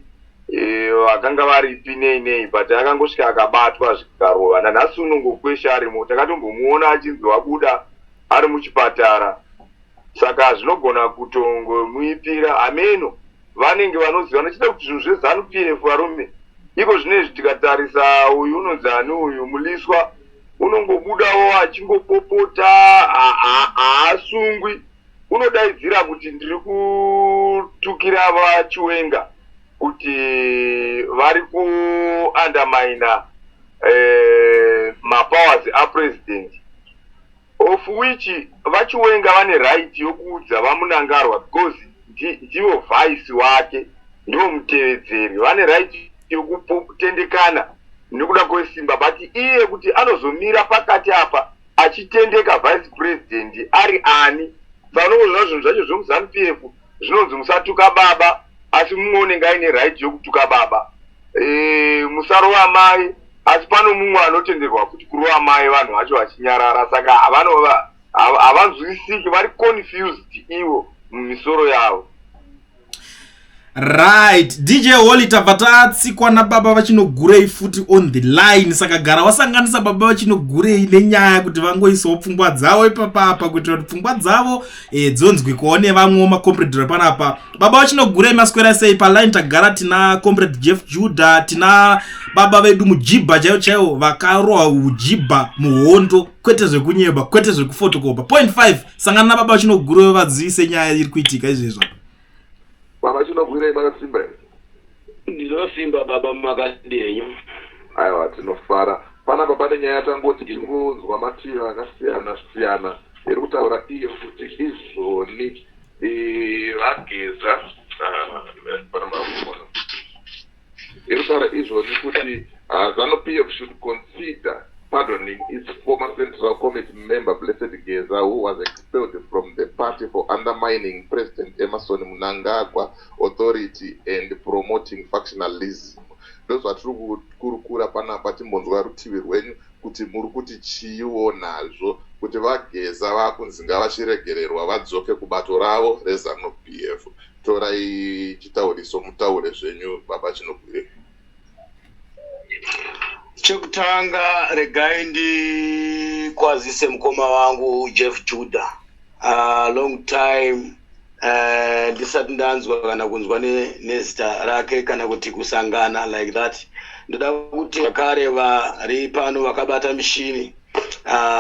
B: vakanga varipi nei nei." But akangosvika akabatwa, zvikarova. Nanhasi unongokwesha arimo. Takatombomuona achinzi wabuda ari muchipatara. Saka zvinogona kutongomuipira. Hameno vanenge vanoziva. Nochida kuti zvinhu zveZANU PF, varume, iko zvinezvi tikatarisa uyu unonzi ani uyu, Mliswa, unongobudawo achingopopota, haasungwi. Unodaidzira kuti ndiri kutukira vaChiwenga kuti vari kuundermina mapowers apresident, of which vaChiwenga vane right yokuudza vaMnangagwa, because ndivo vakamuisa. Ndivo vice wake, ndivo mutevedzeri, vane right yokutendekana nekuda kwesimba, but iye kuti anozomira pakati apa achitendeka vice president ari ani? Saunongozvona zvinhu zvacho zvomuZANU PF zvinonzi musatuka baba, asi mumwe unenge aine right yokutuka baba. Musarova mai, asi pano mumwe anotenderwa futi kurova mai, vanhu vacho vachinyarara. Saka havanzwisisiki, vari confused ivo mumisoro yavo.
C: Right, DJ Holly, tabva tatsikwa nababa vaChinogurei futi on the line. Saka gara wasanganisa baba vaChinogurei nenyaya kuti vangoisawo pfungwa dzavo ipapapa, kuitira kuti pfungwa dzavo dzonzwikwawo nevamwewo macomrade panapa. Baba vaChinogurei, maswera sei? Paline tagara tina Comrade Jeff Judah, tina baba vedu mujibha chaivo chaivo, vakarohwa ujibha muhondo, kwete zvekunyeba, kwete zvekufotokopa. Point 5, sangana nababa vaChinogurei, vadzivise nyaya iri kuitika izvezvo.
D: Baba Chinogwirei, makasimba here?
E: Ndinosimba baba, makadi henyu?
D: Aiwa, tinofara. Panapa pane nyaya yatangoti tingonzwa mativi akasiyana siyana iri kutaura iyo kuti izvoni vaGeza, iri kutaura izvoni kuti ZANU PF should consider pardoning its former Central Committee member Blessed Geza, who was expelled from the party for undermining President Emmerson Mnangagwa authority and promoting factionalism. Ndozvatiri kukurukura panapa. Timbonzwa rutivi rwenyu kuti muri kuti chiiwo nazvo kuti vaGeza vakunzi ngavachiregererwa vadzoke kubato ravo reZANU PF. Torai chitauriso mutaure zvenyu, baba Chinogwire.
E: Chekutanga, regai ndikwazise mukoma wangu Jeff Judah. Long time ndisati ndanzwa kana kunzwa nezita rake kana kuti kusangana like that. Ndoda kuti vakare vari pano vakabata mishini,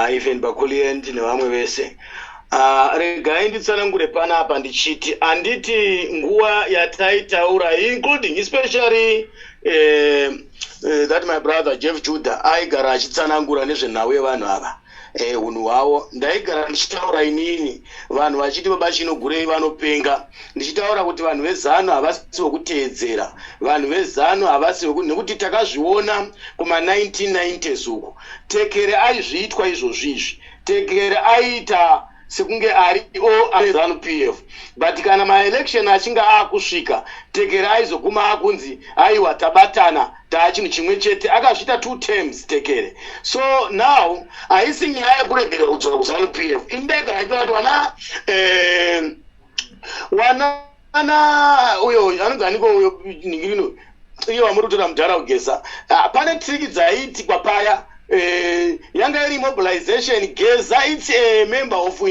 E: even baculient nevamwe vese. Regai nditsanangure panapa ndichiti, handiti nguva yataitaura, including especially that my brother Jeff Judah aigara achitsanangura nezvenhau yevanhu ava, unhu hwavo, ndaigara ndichitaura inini, vanhu vachiti baba Chinogurei vanopenga, ndichitaura kuti vanhu veZANU havasi vokuteedzera, vanhu veZANU havasi nekuti takazviona kuma1990s uku. Tekere aizviitwa izvozvi izvi. Tekere aiita sekunge ari o ZANU PF, but kana maelection achinge aakusvika, Tekere aizoguma akunzi aiwa, tabatana, taa chinhu chimwe chete. Akazviita two terms Tekere. So now haisi nyaya yekuregera kudzoka kuZANU PF. Indega yaita kuti vana wana uyo anonzi aniko uyo ningirino iyo wamuri kutora mudhara kuGeza. Ah, pane trick dzaiitikwa paya, yanga iri mobilization. Geza, it's a member of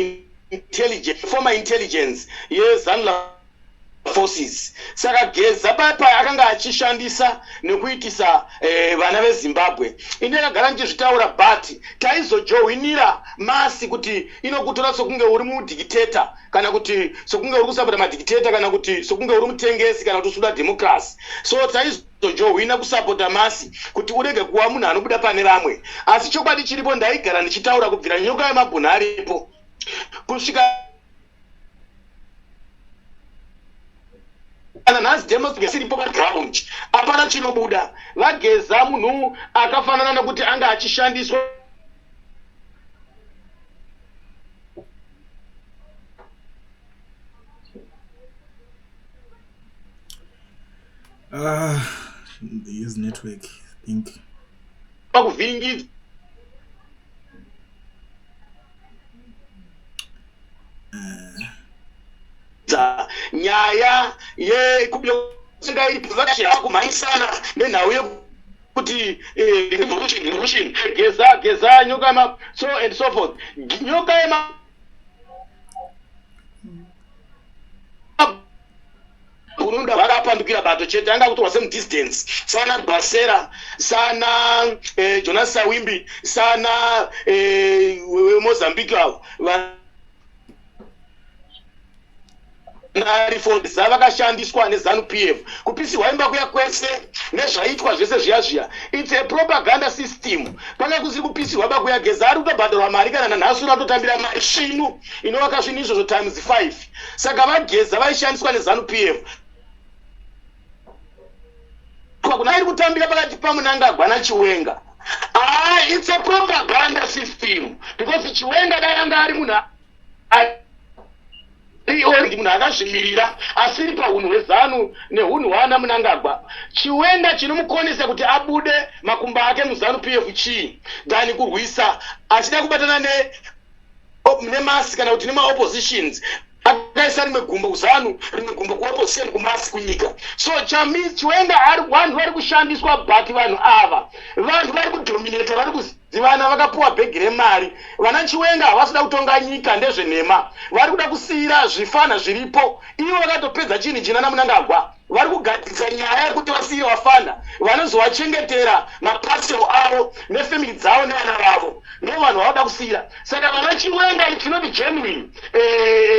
E: intelligence, former intelligence yeZANLA forces. Saka Geza paya akanga achishandisa nekuitisa vana veZimbabwe. Ini ndakagara ndichizvitaura, but taizojohwinira mass kuti inokutora sokunge uri mudictator, kana kuti sokunge uri kusapota madictator, kana kuti sokunge uri mutengesi, kana kuti usuda democracy. So taizojohwina kusapota mass kuti urege kuva munhu anobuda pane vamwe. Asi chokwadi chiripo, ndaigara ndichitaura kubvira Nyoka yemabhunu aripo kusvika kana nhasi, democracy iripo paground, hapana chinobuda. VaGeza munhu akafanana nekuti anga achishandiswa.
C: His network, I think.
A: Pakuvhiringidza.
E: Nyaya yekuanga iri kumhanyisana nenhau yekuti revolution,
A: Geza, Geza, Nyoka yema, so and so forth. Nyoka yema unoda vakapandukira bato chete, anga kutorwa semudissidents, sana Basera, sana Jonas Savimbi, sana weMozambique avo.
E: Arifonza vakashandiswa neZanu PF kupisirwa imba kuya kwese nezvaitwa zvese zviya zviya. It's a propaganda system. Kwanga kusiri kupisirwa ba kuya. Geza ari kutobhadharwa mari kana nanhasi uno atotambira mari svinu inovaka zvinhu izvozvo times 5. Saka vaGeza vaishandiswa neZanu PF. Kuna iri kutambira pakati paMunangagwa naChiwenga. Ah, it's a propaganda system because Chiwenga dai anga ari munhu ari munhu akazvimirira asiri pahunhu hweZanu nehunhu hwaana Munangagwa. Chiwenga chinomukonesa kuti abude makumbo ake muZanu PF chii than kurwisa achida kubatana ne nemasi kana kuti nemaoppositions, akaisa rimwe gumbo kuZanu, rimwe gumbo kuopposition, kumasi, kunyika. So chami Chiwenga ari vanhu vari kushandiswa, but vanhu ava vanhu vari kudominata, vari kuzivana, vakapuwa bhegi remari. Vana Chiwenga havasida kutonga nyika, ndezvenhema. Vari kuda kusiyira zvifana zviripo. Ivo vakatopedza chinhu china naMunangagwa. Vari kugadzirisa nyaya yekuti vasiye vafana vanozovachengetera maparcel avo nefamily dzavo nevana vavo. Ndo vanhu vavoda kusiyira. Saka vana Chiwenga, it's not genuine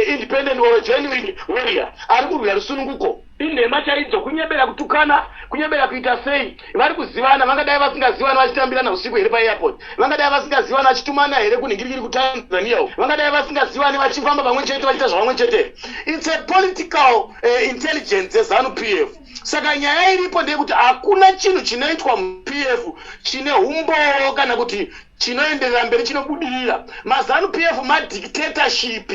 E: independent or genuine warrior ari kurwira rusununguko. Inhema chaidzo, kunyebera kutukana, kunyebera kuita sei. Vari kuzivana. Vangadai vasingazivani vachitambirana usiku here paairport? Vangadai vasingazivani vachitumana here kunhingirikiri kuTanzania uku? Vangadai vasingazivani vachifamba pamwe chete, vachiita zvavamwe chete? It's a political intelligence yeZanu PF. Saka nyaya iripo ndeyekuti hakuna chinhu chinoitwa muPF chine umbowo kana kuti chinoenderera mberi, chinobudirira. MaZanu PF madictatorship.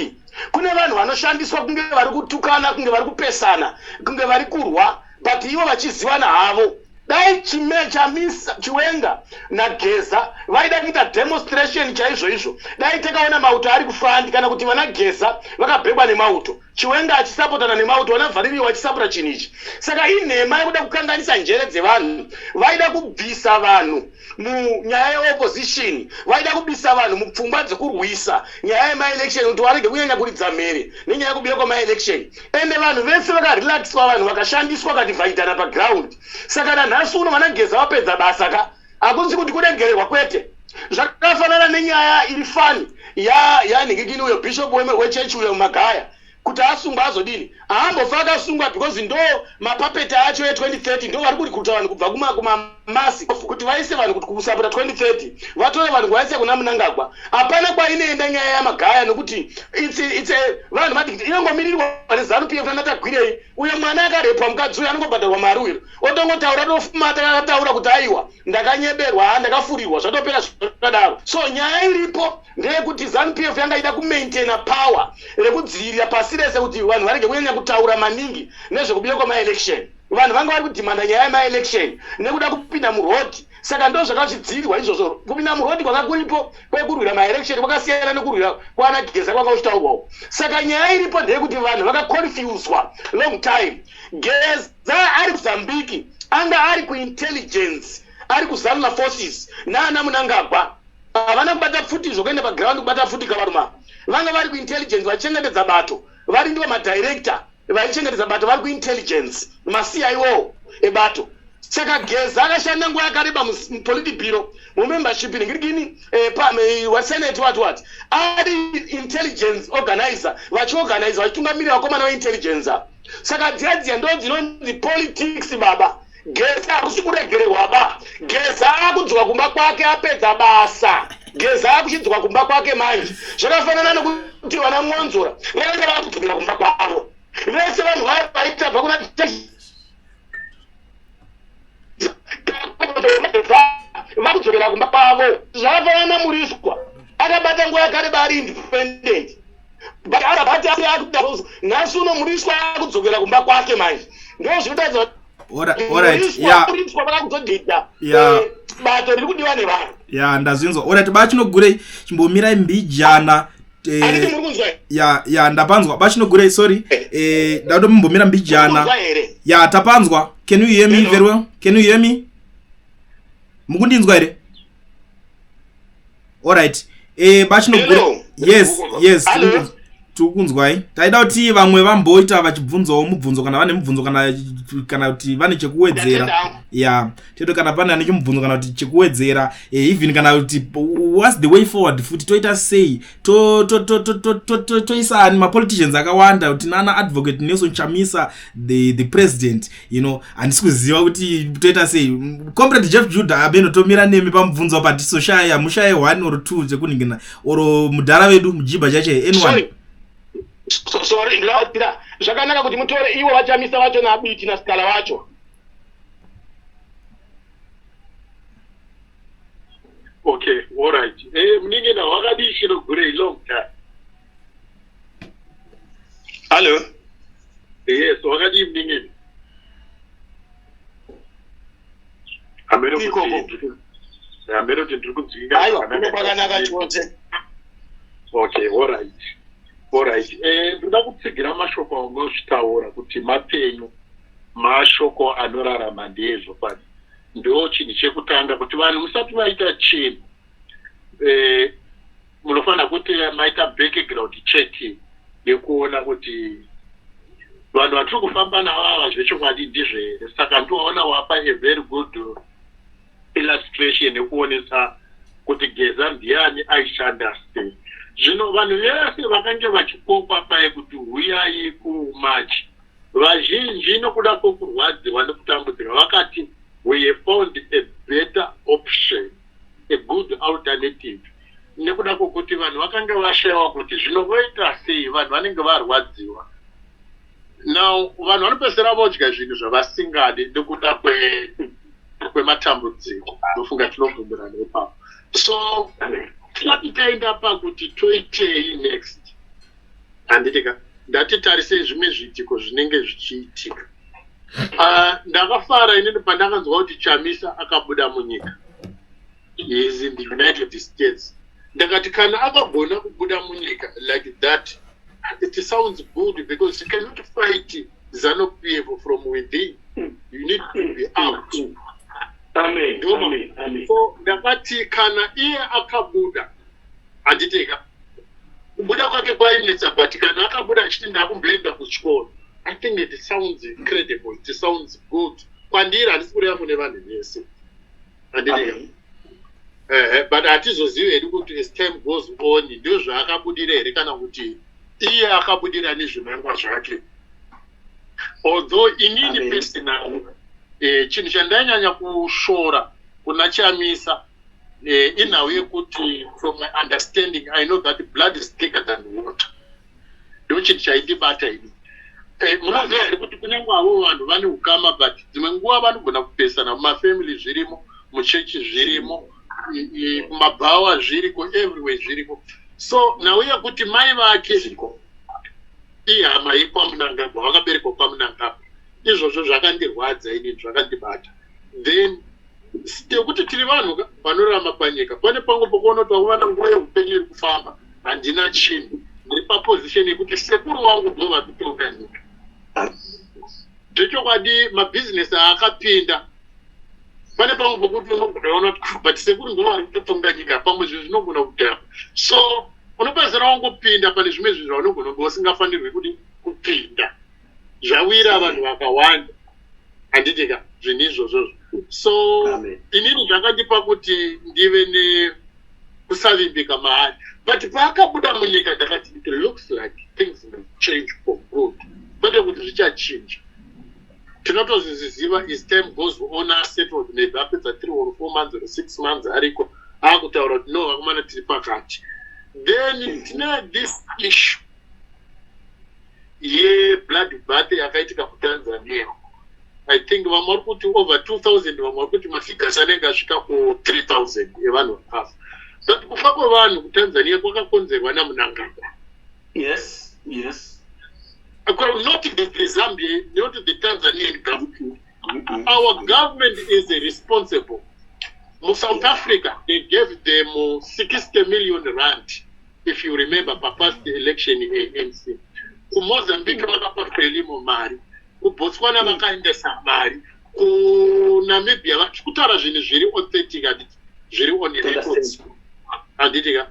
E: Kune vanhu vanoshandiswa kunge vari kutukana, kunge vari kupesana, kunge vari kurwa, but ivo vachizivana havo. Dai Chamisa, Chiwenga naGeza vaida kuita demonstration chaizvo izvo, dai takaona mauto ari kufront, kana kuti vana Geza vakabhekwa nemauto, Chiwenga achisapotana nemauto, vana Vhaririwa vachisapota chinhu ichi. Saka inhema yekuda kukanganisa njere dzevanhu. Vaida kubvisa vanhu munyaya yeopposition, vaida kubisa vanhu mupfungwa dzekurwisa nyaya yemaelection kuti varege kunyanya kuridza mhere nenyaya yekubiwa kwemaelection. Ende vanhu vese vakarelaxwa, vanhu vakashandiswa vakadivhaidhana paground. Saka nanhasi uno vana Geza vapedza basa ka. Hakunzi kuti kuregererwa, kwete. Zvakafanana nenyaya iri fani yanhingikini uyo bishop wechechi uyo Magaya, kuti asungwa azodini. Haambofa akasungwa because ndo mapapeti acho e2030. Ndo vari kurikuruta vanhu kubva kumamasi kuti vaise vanhu kuti kusapota 2030, vatore vanhu kuvaise kuna Munangagwa. Hapana kwainoenda nyaya yaMagaya nokuti it's vanhu madikiti inongomirirwa neZanu PF nanaTagwirei. Uyo mwana akarepwa, mukadzi uyo anongobhadharwa mari, uyo otongotaura, tofumata akataura kuti aiwa, ndakanyeberwa, ha, ndakafurirwa, zvatopera zvakadaro. So nyaya iripo ndeyekuti ZANU PF yanga ida kumaintaina power rekudzivirira pasi rese kuti vanhu varege kunyanya kutaura maningi nezvekubiwa kwamaelection. Vanhu vanga vari kudhimanda nyaya yemaelection nekuda kupinda muroad. Saka ndo zvakazvidzivirwa izvozvo. Kupinda muroad kwanga kuripo kwekurwira maelection kwakasiyana nekurwira kwana Geza kwanga kuchitaurwawo. Saka nyaya iripo ndeyekuti vanhu vakaconfuswa long time. Geza ari kuZambiki, anga ari kuintelligence, ari kuZANLA forces naana Munangagwa. Havana kubata pfuti zvokuenda paground kubata pfuti kavaruma. Vanga vari kuintelligence vachichengetedza bato, vari ndivo madirector vaichengetedza bato, vari kuintelligence, maCIO ebato. Saka Geza akashanda nguva yakareba mupolitburo, mumembership ningirikini wasenate, what what, ari intelligence organizer, vachiorganize, vachitungamirira vakomana veintelligence. Saka dziya dziya ndo dzinonzi politics baba. Geza hakusi kuregererwa ba. Geza akudzoka kumba kwake, apedza basa. Geza akuchidzoka kumba kwake manje. Zvakafanana nekuti vana Mwonzora vakanga vakudzokera kumba kwavo vese. Vanhu vaya vaitabva kuna vakudzokera kumba kwavo. Zvakafanana naMuriswa, akabata nguva yakareba ari independent, but akabati nhasi uno Muriswa akudzokera kumba kwake manje. Ndo zvinotaridza Muriswa vakakuzodhidha bato riri kudiwa nevanhu.
C: Ya, ndazvinzwa. Alright, baChinogurei, chimbomirai mbijana.
E: Handiti muri kunzwa?
C: Ya, ndapanzwa, baChinogurei. Sorry, ndakutombomira mbijana.
E: Kunzwa here?
C: Ya, tapanzwa. Can you hear me?
E: Hello?
C: Very well. Can you hear me? Mukundinzwa here? Alright, baChinogurei.
E: Hello?
C: Yes.
E: Hello?
C: Tikukunzwai. Taida kuti vamwe vamboita vachibvunzawo mubvunzo kana vane mubvunzo kana kana kuti vane chekuwedzera. Ya, teto kana pane ane chimubvunzo kana kuti chekuwedzera, even kana kuti what's the way forward futi, toita sei, toisa ani mapoliticians akawanda kuti nana Advocate Nelson Chamisa, the president, handisi kuziva kuti toita sei. Comrade Jeff Judah, abeno tomira nemi pamubvunzo apa, tisoshaya mushaye one or two chekuningina or mudhara vedu mujibha chache, anyone.
F: Sorry. Sorry, ndinoda zvakanaka kuti mutore ivo vaChamisa vacho naBiti naSikala vacho.
A: Okay, alright. Munin'ina, wakadii? Chinogurei, long time.
F: Hallo.
A: Yes, wakadii munin'ina? Hameno
F: Ikoko.
A: Hameno kuti ndiri kunzwika
F: Aiwa,
A: zvakanaka.
F: kuno kwakanaka chose.
A: Okay, alright, alright. Ndoda kutsigira mashoko aunozvitaura kuti mapenyu, mashoko anorarama ndezvokwadi. Ndo chinhu chekutanga kuti vanhu musati vaita chinhu, munofanira kuti maita background check yekuona kuti vanhu vatiri kufamba navo ava zvechokwadi ndizvo here. Saka ndiwaona wapa a very good illustration yekuonesa kuti Geza ndiani, aishanda sei. Zvino vanhu vese vakange vachikokwa paye kuti huyai kumachi, vazhinji nokuda kwokurwadziwa nekutambudzika vakati we have found a better option, a good alternative, nekuda kwokuti vanhu vakanga vashayiwa kuti zvino voita sei. Vanhu vanenge varwadziwa. Now vanhu vanopedzisira vodya zvinhu zvavasingadi nekuda kwematambudziko. Ndofunga tinobvumirana ipapo. So tisati taenda pakuti toitei next, handitika ndatitarisei zvimwe zviitiko zvinenge zvichiitika. Ndakafara inini pandakanzwa kuti Chamisa akabuda munyika. He is in the United States. Ndakati kana akagona kubuda munyika like that, it sounds good, because you cannot fight ZANU PF from within, you need to be out.
F: Amen. Amen. Amen.
A: So ndakati kana iye akabuda, handitika kubuda kwake kwainetsa, but kana akabuda achiti ndakumboenda kuchikoro, I think it sounds incredible, it sounds good kwandiri. Handisi kureva kune vanhu vese, handitika?
F: Amen.
A: Ehe, but hatizozivi hedu kuti as time goes on ndo zvaakabudira here kana kuti iye akabudira nezvinangwa zvake. Although inini
F: Amen.
A: personally, chinhu chandainyanya kushora kuna Chamisa, inhau yekuti from my understanding, I know that blood is thicker than water. Ndo chinhu chaindibata ini. Munoziva here kuti kunyange avo vanhu vane ukama, but dzimwe nguva vanogona kupesana mumafamily, zvirimo muchechi, zvirimo kumabhawa, zviriko everywhere, zviriko. So nhau yekuti mai vake
F: Zviriko.
A: ihama yekwaMnangagwa, vakaberekwa kwaMnangagwa, izvozvo zvakandirwadza inini, zvakandibata. Then tekuti tiri vanhu vanorarama panyika, pane pamwe pokuona kuti vakomana, nguva yeupenyu iri kufamba, handina chinhu, ndiri paposition yekuti sekuru vangu ndo vari kutonga nyika. Zvechokwadi mabhizinesi aakapinda, pane pamwe pokuti unogona kuona kuti ah, but sekuru ndo vari kutotonga nyika, pamwe zvinhu zvinogona kudhakwa. So unopedzisira wangopinda pane zvimwe zvinhu zvaunogona kunge usingafanirwi kudi kupinda. Zvawira vanhu vakawanda, handitika, zvinhu izvozvozvo. So
F: Amen.
A: inini zvakandipa kuti ndive nekusavimbika maari, but paakabuda munyika ndakati it looks like things may change for good, kwete kuti zvichachinja, tinotozviziva as time goes on. Asettled, maybe apedza 3 or 4 months or 6 months ariko, akutaura kuti no, vakomana, tiri pakati. Then tine this issue yeblood bath yakaitika kuTanzania. I think vamwe vari kuti over 2000, vamwe vari kuti mafigures anenge asvika ku3000 evanhu vakafa. But kufa kwevanhu kuTanzania kwakakonzerwa naMnangagwa. Not the Zambia, not the Tanzanian government. Our government is responsible. MuSouth Africa, they gave them 60 million rand, if you remember, papast election ANC. KuMozambique vakapa Frelimo mari, kuBotswana vakaendesa mari, kuNamibia kutaura zvinhu zviri authentic, handiti, zviri on records, handiti ka?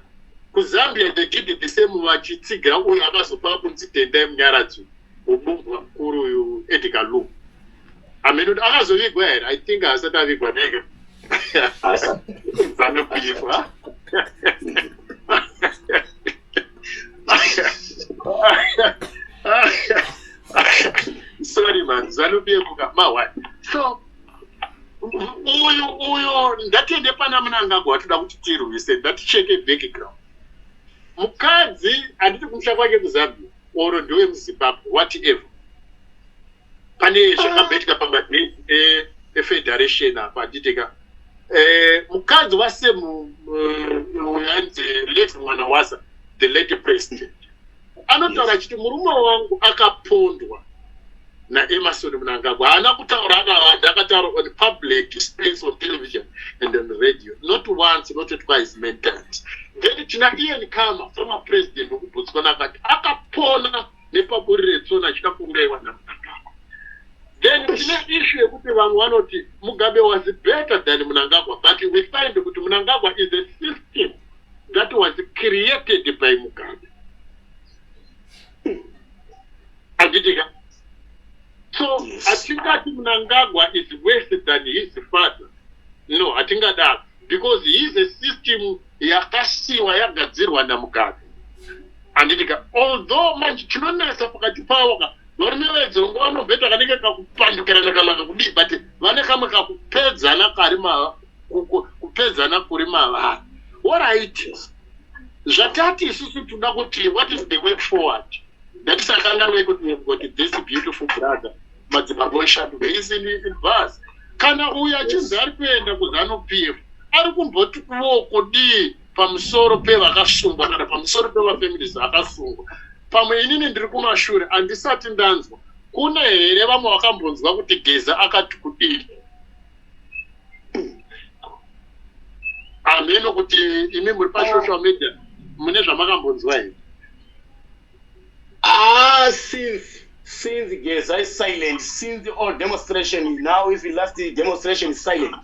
A: KuZambia they did the same vachitsigira uyo akazopa kunzi Tendai Munyaradzi mubumbwa mukuru uyu Edgar Lungu. Hameno kuti akazovigwa here, I think haasati avigwa nega. Zanu PF, ha? Sorry man, Zanu PF ka ma one. So uyu uyo ngatiende pana Mnangagwa watoda kuti tirwise, ngaticheke background. Mukadzi handiti kumusha kwake kuZambia or ndewemuZimbabwe whatever. Pane zvakamboitika pamadate efederation apa handiti ka. Mukadzi waSemu uyanzi late Mwanawasa, the late president, anotaura achiti murume wangu akapondwa naEmerson Mnangagwa. Haana kutaura akavanda, akataura on public space, on television and on radio, not once, not twice, many times. Then tina Ian Khama, former president wekuBotswana, akati akapona nepaburi retsona achida kuurayiwa naMnangagwa. Then tine issue yekuti vamwe vanoti Mugabe was better than Mnangagwa, but we find kuti Mnangagwa is a system that was created by Mugabe. Handitika? So hatingati Mnangagwa is worse than his father. No, hatingadaro, because he is a system yakasiwa yagadzirwa naMugabe. Handitika? Although manje chinonetsa pakati pavo ka, varume vedzongo vanovheta kanenge kakupandukirana kana kakudii, but vane kamwe kakupedzana kari mava kupedzana kuri mavari. Alright, zvatati isusu toda kuti what is the way forward? Ngatisakanganwe kuti we've got this beautiful brother Madzibaba Weshanduko is in bus. Kana uyu achinzi ari kuenda kuZanu PF, ari kumboti kuvo kudii pamusoro pevakasungwa kana pamusoro pevafamilies akasungwa? Pamwe inini ndiri kumashure, handisati ndanzwa. Kune here vamwe vakambonzwa kuti Geza akati kudii? Hameno kuti imi muri pasocial media mune zvamakambonzwa here?
E: Ah, since Geza is silent, since all demonstration now, if the last demonstration is silent.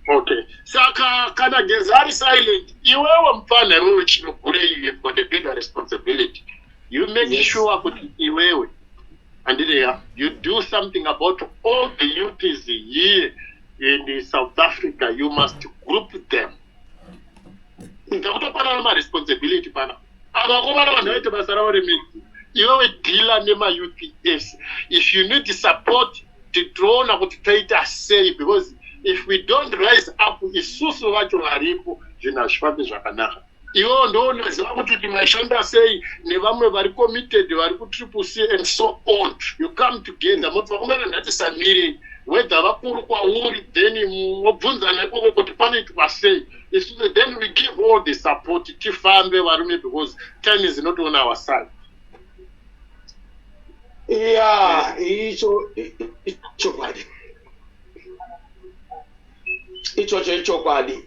A: Okay, saka kana Geza ari silent, iwewe mufana iwewe Chinogure, you have got a bigger responsibility. You make sure kuti iwewe, handireya, you do something about all the youths here in South Africa. You must group them. Ndakutopanana maresponsibility pana ava vakomana, vanhu vaite basa ravo remedzi. Iwewe deala nemayouth ese. If you need support, titoona kuti toita sei, because if we don't rise up isusu vacho varipo, zvinhu hazvifambi zvakanaka. Iwewo ndounoziva kuti tingashanda sei nevamwe vari committed, vari kuTriple C and so on. You come together, moti vakomana ngatisamirei, whether vakuru kwauri, then mobvunzana ikoko kuti panoitwa sei. Isusu then we give all the support, tifambe varume, because time is not on our side.
E: Yeah, icho ichokwadi ichocho, ichokwadi.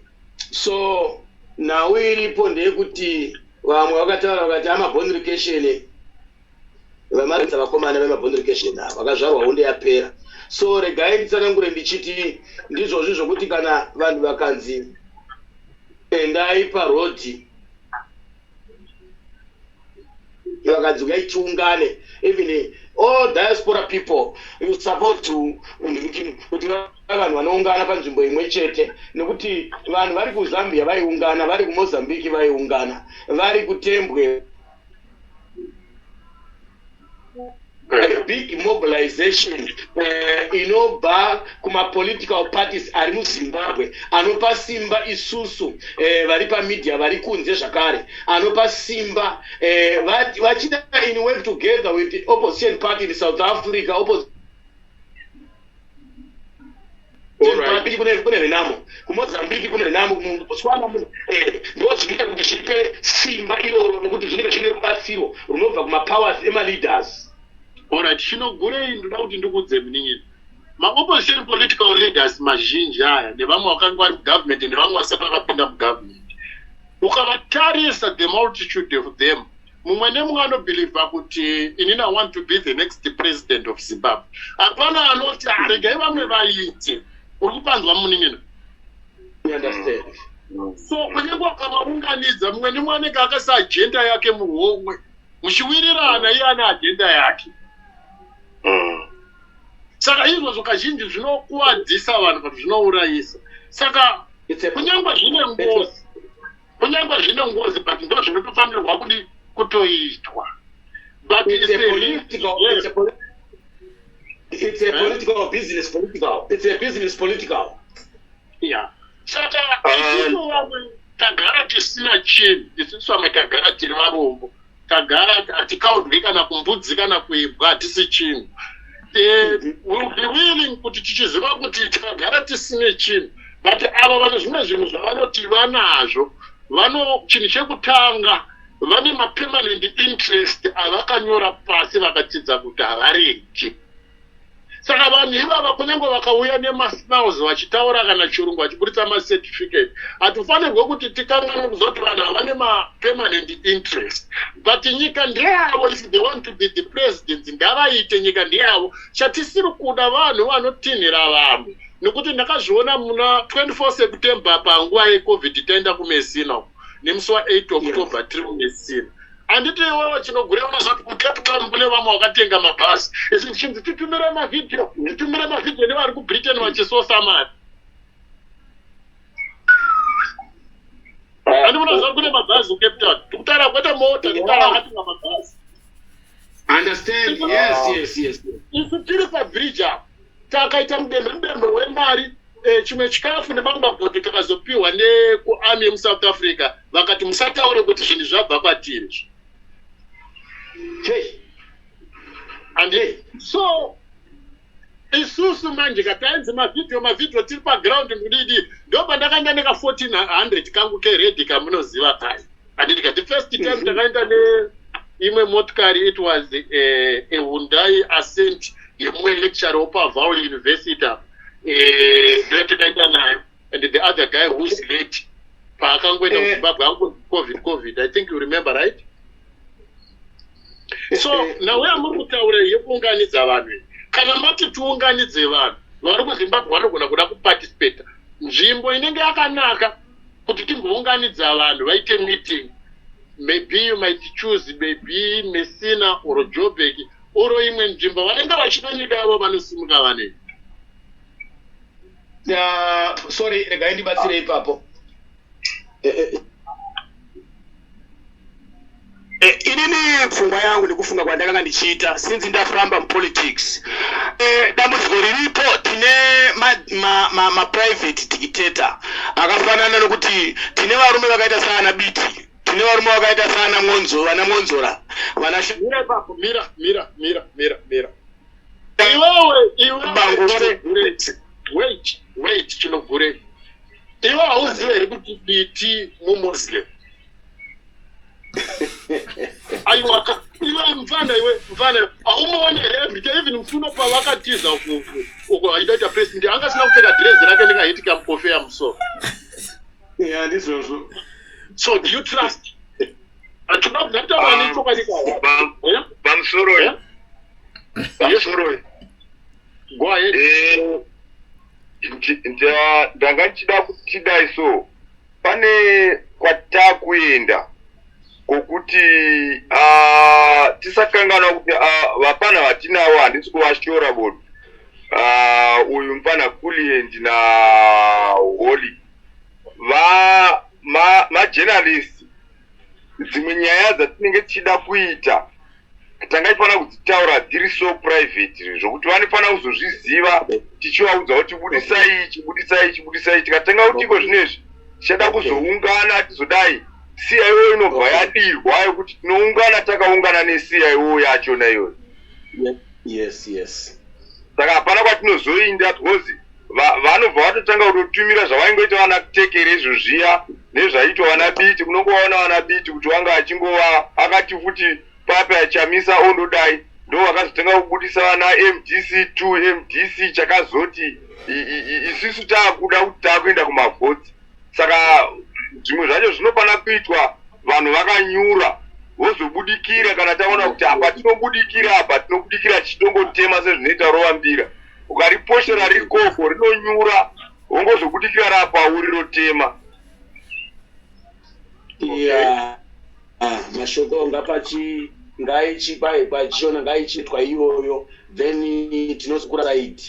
E: So nhau iripo ndeyekuti vamwe vakataura vakati amabonrication vamarinza vakomana vemabonrication ava vakazvarwa hondo yapera. So regai nditsanangure ndichiti ndizvozvi zvokuti kana vanhu vakanzi endai parodhi, vakanzi uyai tiungane, even all diaspora people, you support to kuti vanhu vanoungana panzvimbo imwe chete, nekuti vanhu vari kuZambia vaiungana, vari kuMozambique vaiungana, vari kuTembwe, a big mobilization inobva kumapolitical parties ari muZimbabwe, anopa simba isusu vari pamedia, vari kunze zvakare, anopa simba vachida in work together with the opposition party in South Africa, opposition party kune Renamo kuMozambique, kune Renamo kuBotswana, ndo zvinoita kuti zvipe simba iroro, nokuti zvinenge zvine rubatsiro runobva kumapowers emaleaders.
A: Alright, Chinogurei, ndoda kuti ndikudze munin'ina, maopposition political leaders mazhinji aya nevamwe vakanga vari mugovernment nevamwe vasati vakapinda mugovernment, ukavatarisa, the multitude of them, mumwe nemumwe anobhilivha kuti inini I want to be the next president of Zimbabwe. Hapana anoti, "Ah, regai vamwe vaite." Uri kupanzwa munin'ina?
E: You understand?
A: So kunyange ukavaunganidza, mumwe nemumwe anenge akaisa agenda yake muhomwe, muchiwirirana, iye ane agenda yake. Saka izvozvo kazhinji zvinokuvadzisa vanhu, but zvinourayisa. Saka kunyange zvine ngozi, kunyange zvine ngozi, but ndo zvinotofanirwa kudi kutoitwa, but
E: it's
A: it's
E: a
A: a risk.
E: Political it's a political business, political, it's a business political.
A: Yeah, saka isusu vamwe tagara tisina chinhu, isusu vamwe tagara tiri varombo, tagara hatikaudwi kana kumbudzi kana kuibwa, hatisi chinhu. Will be willing kuti tichiziva kuti tagara tisine chinhu, but ava vane zvimwe zvinhu zvavanoti vanazvo. Vano chinhu chekutanga, vane mapermanent interest avakanyora pasi, vakatsidza kuti havaregi. Saka vanhu ivava, kunyange vakauya nemasmiles vachitaura kana chirungu, vachiburitsa macertificate, hatifanirwe kuti tikanganwe kuzoti vanhu havane mapermanent interest, but nyika ndeyavo. If they want to be the presidents, ngavaite, nyika ndeyavo. Chatisiri kuda vanhu vanotinhira vamwe, nekuti ndakazviona muna 24 September panguva yeCovid, taenda kuMessina uko, nemusi wa8 October tiri kuMessina. Handiti iwewe Chinogure unozoti kuCape Town kune vamwe vakatenga mabhasi, isi tichinzi titumire mavhidhiyo, titumire mavhidhiyo nevari kuBritain vachisosa mari. Handi munoziva kune mabhazi kuCape Town? Tikutaura kwete mota, tikutaura vakatenga mabhazi.
E: Understand? Yes.
A: Isu tiri pabridge apo, takaita mudembe mudembe wemari, chimwe chikafu nemamwe mabhodhi takazopiwa nekuarmy yemuSouth Africa. Vakati musataure kuti zvinhu zvabva kwatiri. And so isusu manje katainzi mavhidhiyo, mavhidhiyo, tiri paground kudidi. Ndo pandakaenda neka 1400 kangu kered kamunoziva kai, handiti? Kati first time takaenda neimwe motikari, it was a Hyundai Accent yemumwe lecturer wopaVaal University apa. Ndo takaenda nayo, and the other guy who's late paakangoenda kuZimbabwe ango COVID, COVID, I think you remember, right? So nhau yamuri kutaura yekuunganidza vanhu iyi, kana mati tiunganidze vanhu vari kuZimbabwe vanogona kuda kuparticipata, nzvimbo inenge yakanaka kuti timbounganidza vanhu vaite meeting, maybe you might choose maybe Messina or Joburg or imwe nzvimbo. Vanenge vachida nyika yavo vanosimuka vanei.
E: Sorry, regai ndibatsire ipapo. Inini pfungwa yangu nekufunga kwandakanga ndichiita since ndafamba mupolitics, dambudziko riripo, tine maprivate ma dictator akafanana nokuti tine varume vakaita saana Biti, tine varume vakaita saana Mwonzo, vana Mwonzora, vana
A: Mira ipapo, mira, mira, mira, mira, mira iwewe, iwewe.
E: Bangu.
A: Chinogure, wait, wait, Chinogure, iwe hauzivi here kuti Biti muMuslim? Aiwa, iwe mfana, iwe mfana, haumuoni here everyday? Even mfuno pavakatiza uko aida president, anga asina kupfeka dhirezi rake nekahat kamukofeya musoro?
E: Ya, ndizvozvo.
A: So do you trust? Hatuna kutaura nechokwadi.
B: Pamusoro.
A: Yeah?
B: Pamusoro.
A: Go ahead.
B: Ndanga ndichida kuti tidai so, pane kwatakuenda kwokuti tisakanganwa kuti vapana vatinavo, handisi kuvashora bodo. Uyu mupana Kulient na Holy va majournalist, dzimwe nyaya dzatinenge tichida kuita tanga tifanira kudzitaura dziri so private zvokuti vanofanira kuzozviziva tichivaudza kuti budisai ichi, budisai ichi, budisai ichi. Tikatanga kuti iko zvinezvi tichada kuzoungana tizodai, CIO inobva yadirwa yekuti tinoungana takaungana neCIO yachona iyoyo. Saka hapana kwatinozoinda because vanobva vatotanga kutotumira zvavaingoita vana Tekere izvo zviya nezvaitwa vana Biti. Kunongovaona vana Biti kuti wanga achingova akati futi pape achamisa ondodai, ndo vakazotanga kubudisa vana MDC 2 MDC. Chakazoti isusu taakuda kuti taakuenda kumavhotsi, saka zvimwe zvacho zvinofana kuitwa vanhu vakanyura, vozobudikira kana taona kuti apa tinobudikira, apa tinobudikira, tichitongotema sezvinoita rovambira. Ukariposhera rikoko rinonyura, wongozobudikira rapauri rotema.
E: Yeah. Ah, mashoko ngapachi ngaichibai pachishona ngaichiitwa iyoyo, then tinozokura side,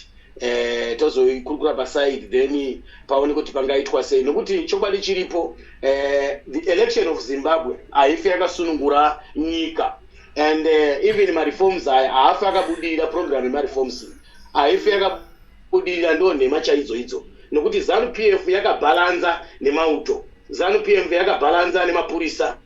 E: tozoikurukura paside, then paone kuti pangaitwa sei, nokuti chokwadi chiripo, the election of Zimbabwe haifi yakasunungura nyika and even mareforms aya haafi akabudirira. Program yemareforms haifi yakabudirira, ndo nhema chaidzo idzo, nokuti ZANU PF yakabhalanza nemauto, ZANU PF yakabhalanza nemapurisa,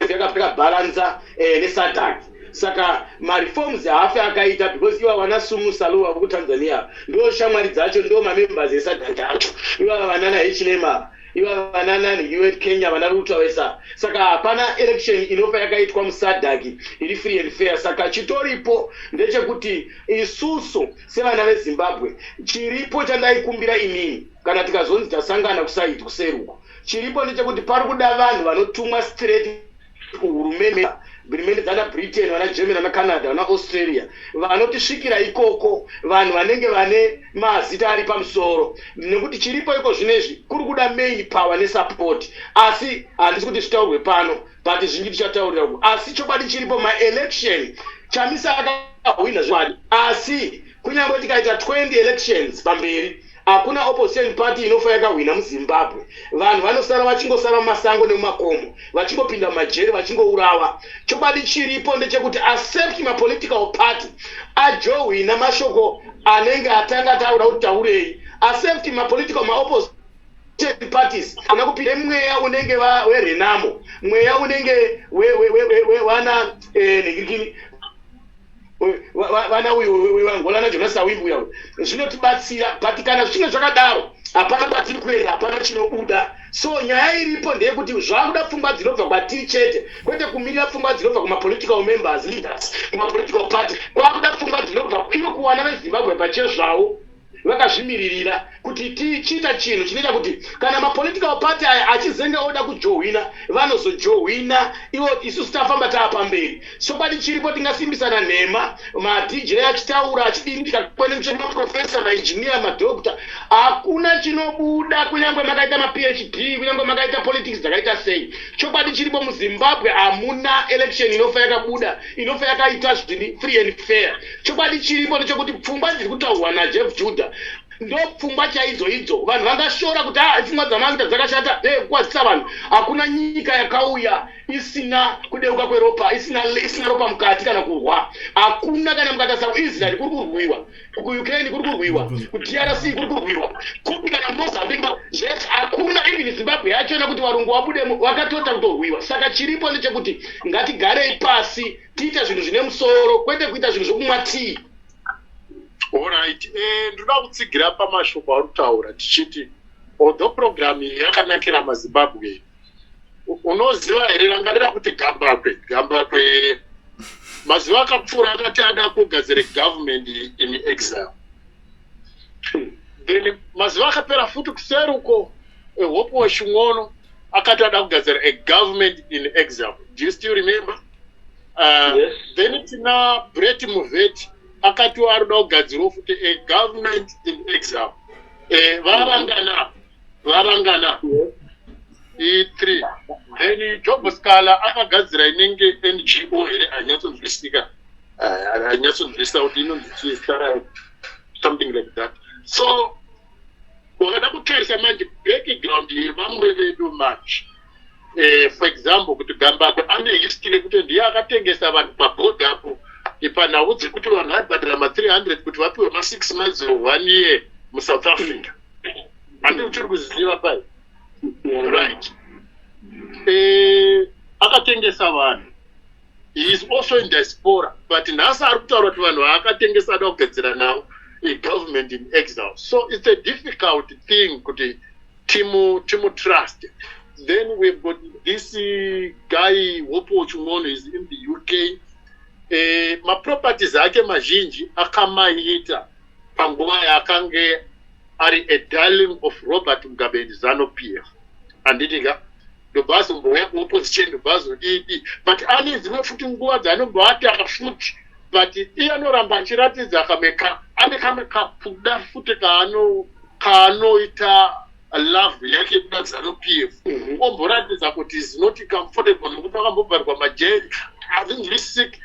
E: yakabhalanza neSADC. Saka mareforms haafi akaita because iva vana Sumu Saluwa vekuTanzania ndo shamwari dzacho, ndo mamembers eSADC acho, ivava vanana Hichilema, ivava vanana UN Kenya, vana Ruto vesa. Saka hapana election inofa yakaitwa muSADC iri free and fair. Saka chitoripo ndechekuti isusu sevana veZimbabwe, chiripo chandaikumbira inini, kana tikazonzi tasangana kuside kuseruko, chiripo ndechekuti pari kuda vanhu vanotumwa straight kuhurumende, hurumende dzana Britain, vana Germany, vana Canada, vana Australia, vanotisvikira ikoko, vanhu vanenge vane mazita ari pamusoro, nekuti chiripo iko zvinezvi kuri kuda main power nesupport. Asi handisi kuti zvitaurwe pano, but zvinji tichataurira uko. Asi chokwadi chiripo, maelection Chamisa akahwina zvokwadi, asi kunyange tikaita 20 elections pamberi, hakuna opposition party inofa yakahwina muZimbabwe. Vanhu vanosara vachingosara mumasango nemumakomo, vachingopinda mumajeri, vachingourawa. Chokwadi chiripo ndechekuti accept mapolitical party ajohwina mashoko anenge atanga taura kuti taurei, accept mapolitical maopposition parties ana kupinda mweya unenge weRenamo, mweya unenge wana nhingirikini, vana uyu weAngola naJonas Savimbi uya, zvinotibatsira. But kana zvichinge zvakadaro, hapana kwatiri kuenda, hapana chinobuda. So nyaya iripo ndeyekuti zvakuda pfungwa dzinobva kwatiri chete, kwete kumirira pfungwa dzinobva kumapolitical members, leaders, kumapolitical party. Kwakuda pfungwa dzinobva ivo kuwana veZimbabwe pachezvavo vakazvimiririra, kuti tichiita chinhu chinoita kuti kana mapolitical party aya achizenge oda kujohwina, vanozojohwina ivo, isusu tafamba taapamberi. Chokwadi chiripo, tingasimbisana nhema, maDJ achitaura achidini, tikakwenenzvera maprofesa, mainjiniya, madhokta, hakuna chinobuda. Kunyange makaita maPhD, kunyange makaita politics dzakaita sei, chokwadi chiripo, muZimbabwe hamuna election inofa yakabuda, inofa yakaita zviri free and fair. Chokwadi chiripo ndechekuti pfungwa dziri kutaurwa naJeff Judah ndo pfungwa chaidzo idzo. Vanhu vangashora kuti a pfungwa dzamakuita dzakashata, kukwazisa vanhu. Hakuna nyika yakauya isina kudeuka kweropa, isina ropa mukati kana kurwa, hakuna. Kana mukatarisa kuIsrael kuri kurwiwa, kuUkraine kuri kurwiwa, kuDRC kuri kurwiwa, kupi kana Mozambique zvese hakuna. Even Zimbabwe yachona, kuti varungu vabudemo vakatota kutorwiwa. Saka chiripo ndechekuti ngatigarei pasi tiite zvinhu zvine musoro, kwete kuita zvinhu zvokumwa tii.
A: Alright, ndinoda kutsigira pamashoko auri kutaura tichiti although program iyi yakanakira maZimbabwe, unoziva here, rangarira kuti Gambakwe mazuva akapfuura akati ada kugadzira government in exile. Then mazuva akapera futi kuseri uko, Hopewell Chin'ono akati ada kugadzira a government in exile. Do you still remember?
E: Yes.
A: Then tina Brett Muvheti akatiwo ari kuda kugadzirawo futi a government in exile. Varangana i3. Then Job Sikhala akagadzira inenge NGO here, hanyatsonzwisika, hanyatsonzwisisa kuti inonzi chii, something like that. So wakada kutarisa manje background yevamwe vedu manje, for example kuti Gambakwe ane history yekuti ndiye akatengesa vanhu pabhodha apo panhau dzekuti vanhu vaibhadhara ma300 kuti vapiwe ma6 months or one year muSouth Africa. Handii uchiri kuziva pai? Right, akatengesa vanhu. He is also in diaspora, but nhasi ari kutaura kuti vanhu vaakatengesa ada kugadzira navo a government in exile. So it's a difficult thing kuti timu trust. Then we've got this guy Hopewell Chin'ono is in the UK. Maproperties ake mazhinji akamaita panguva yaakange ari a darling of Robert Mugabe and ZANU PF, handiti ka? Ndobva azombouya kuopposition, ndobva azodidi, but ane dzimwe futi nguva dzaanobva ataka futi, but iye anoramba achiratidza kamwe ane kamwe kakuda futi kaanoita. love yake yekuda Zanu PF. Omboratidza kuti is not comfortable nekuti akambobvarwa majeri. I think he's sick.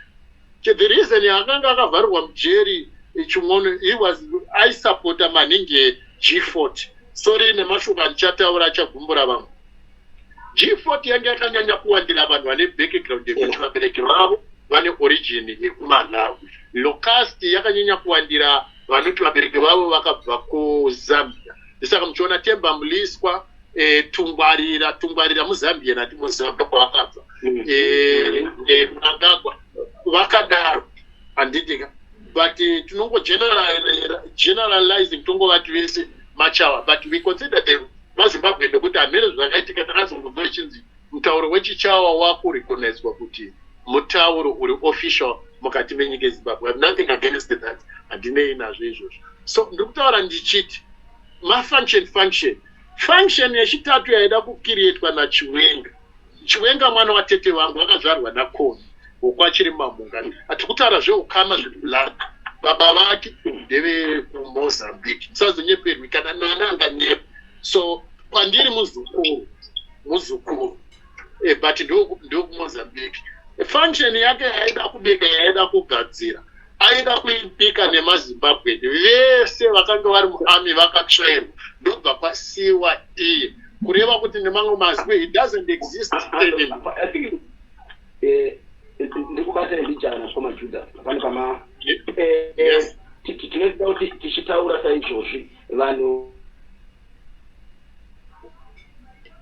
A: The reason yaakanga akavharirwa mujeri, Chin'ono, he was aisapota maningi G40. Sorry nemashoko andichataura achagumbura vamwe. G40 yange yakanyanya kuwandira vanhu vane background yekuti vabereki vavo vane origin yekuMalawi. Locust yakanyanya kuwandira vanoti vabereki vavo vakabva kuZambia. Saka muchiona Temba Mliswa, Tungwarira, Tungwarira muZambia nati muZambia kwavakabva, Mnangagwa, vakadaro, handitika? But tinongo generalizing, tongovati vese machawa, but we consider them maZimbabwe nekuti hamene zvakaitika, takazongobva ichinzi mutauro wechichawa wakurecognizwa kuti mutauro uri official mukati menyika yeZimbabwe. Have nothing against that, handinei nazvo izvozvo. So ndiri kutaura ndichiti mafunction, function yechitatu yaida kucreatwa naChiwenga. Chiwenga mwana watete vangu, akazvarwa nakoni wokwachiri Mamunga. Hatiri kutaura zveukama zveblood, baba vake ndevekuMozambique. Tisazonyeperwi kana nana anganyepa. So kwandiri muzukuru, muzukuru, but ndokuMozambique. Function yake yaida kubika, yaida kugadzira, aida kuibika nemaZimbabweni vese vakanga vari muarmy vakatsvairwa, ndobva kwasiwa iye. Kureva kuti nemamwe mazwi, it doesn't exist anymore.
E: I think ndikubata mbijana kwamaJudha pane pama
A: Yes.
E: Tinoziva kuti tichitaura saizvozvi vanhu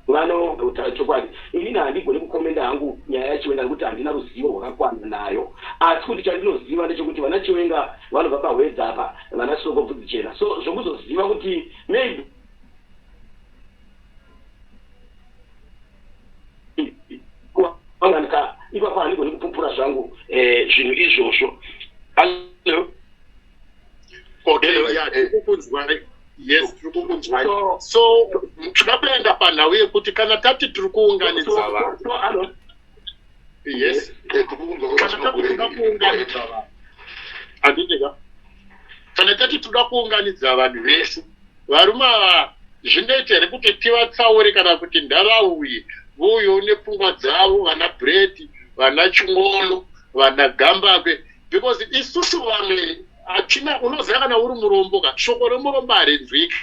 E: vanotaura chokwadi. Inini handigoni kucommenta hangu nyaya yaChiwenga nekuti handina ruzivo rwakakwana nayo, asi kuti chandinoziva ndechekuti vana Chiwenga vanobva paHwedza apa, vana Soko bvudzi chena. So zvokuzoziva kuti maybe kuwanganika ipapo, handigoni kupupura zvangu zvinhu izvozvo. Hello?
A: Okay.
D: Hello.
A: Yeah, tiri kukunzwai. Yes, tiri kukunzwai.
E: So
A: So tinoda kuenda panhau yekuti kana tati tiri kuunganidza vanhu
E: so hello?
A: Yes.
D: Tikukunzwa.
A: Kana tati toda kuunganidza vanhu, handiti ka? Kana tati toda kuunganidza vanhu vese, varume ava, zvinoita here kuti tivatsaure kana kuti ndavauye vouyawo nepfungwa dzavo, vana Bredi, vana Chin'ono, vana Gambakwe? Because isusu vamwe hatina, unoziva, kana uri murombo ka, shoko remurombo harinzwiki.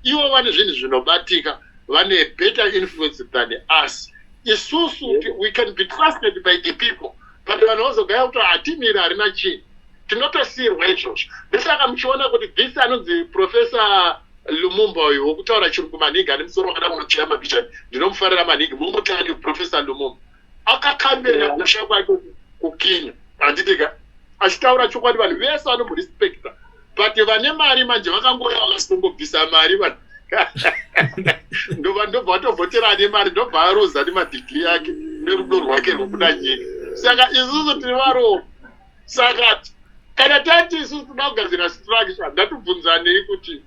A: Ivo vane zvinhu zvinobatika, vane better influence than us. Isusu we can be trusted by the people, but vanhu vazogaya kuti hatimiri, harina chinhu, tinotosiyirwa izvozvo. Ndosaka muchiona kuti this anonzi Professor Lumumba uyu wokutaura chirungu maningi, ane musoro wakada kunotsvira mapichani, ndinomufarira maningi, mumutani Professor Lumumba akakambena kusha kwake kuKenya, handitika? Achitaura chokwadi, vanhu vese vanomurespecta, but vane mari manje vakangouya vakasitongobvisa mari vanhu, ndobva vatovhotera ane mari, ndobva aruza nemadegree ake nerudo rwake rwokuda nyika. Saka isusu tiri varombo. Saka kana tati isusu toda kugadzira structure, ndatibvunzanei kuti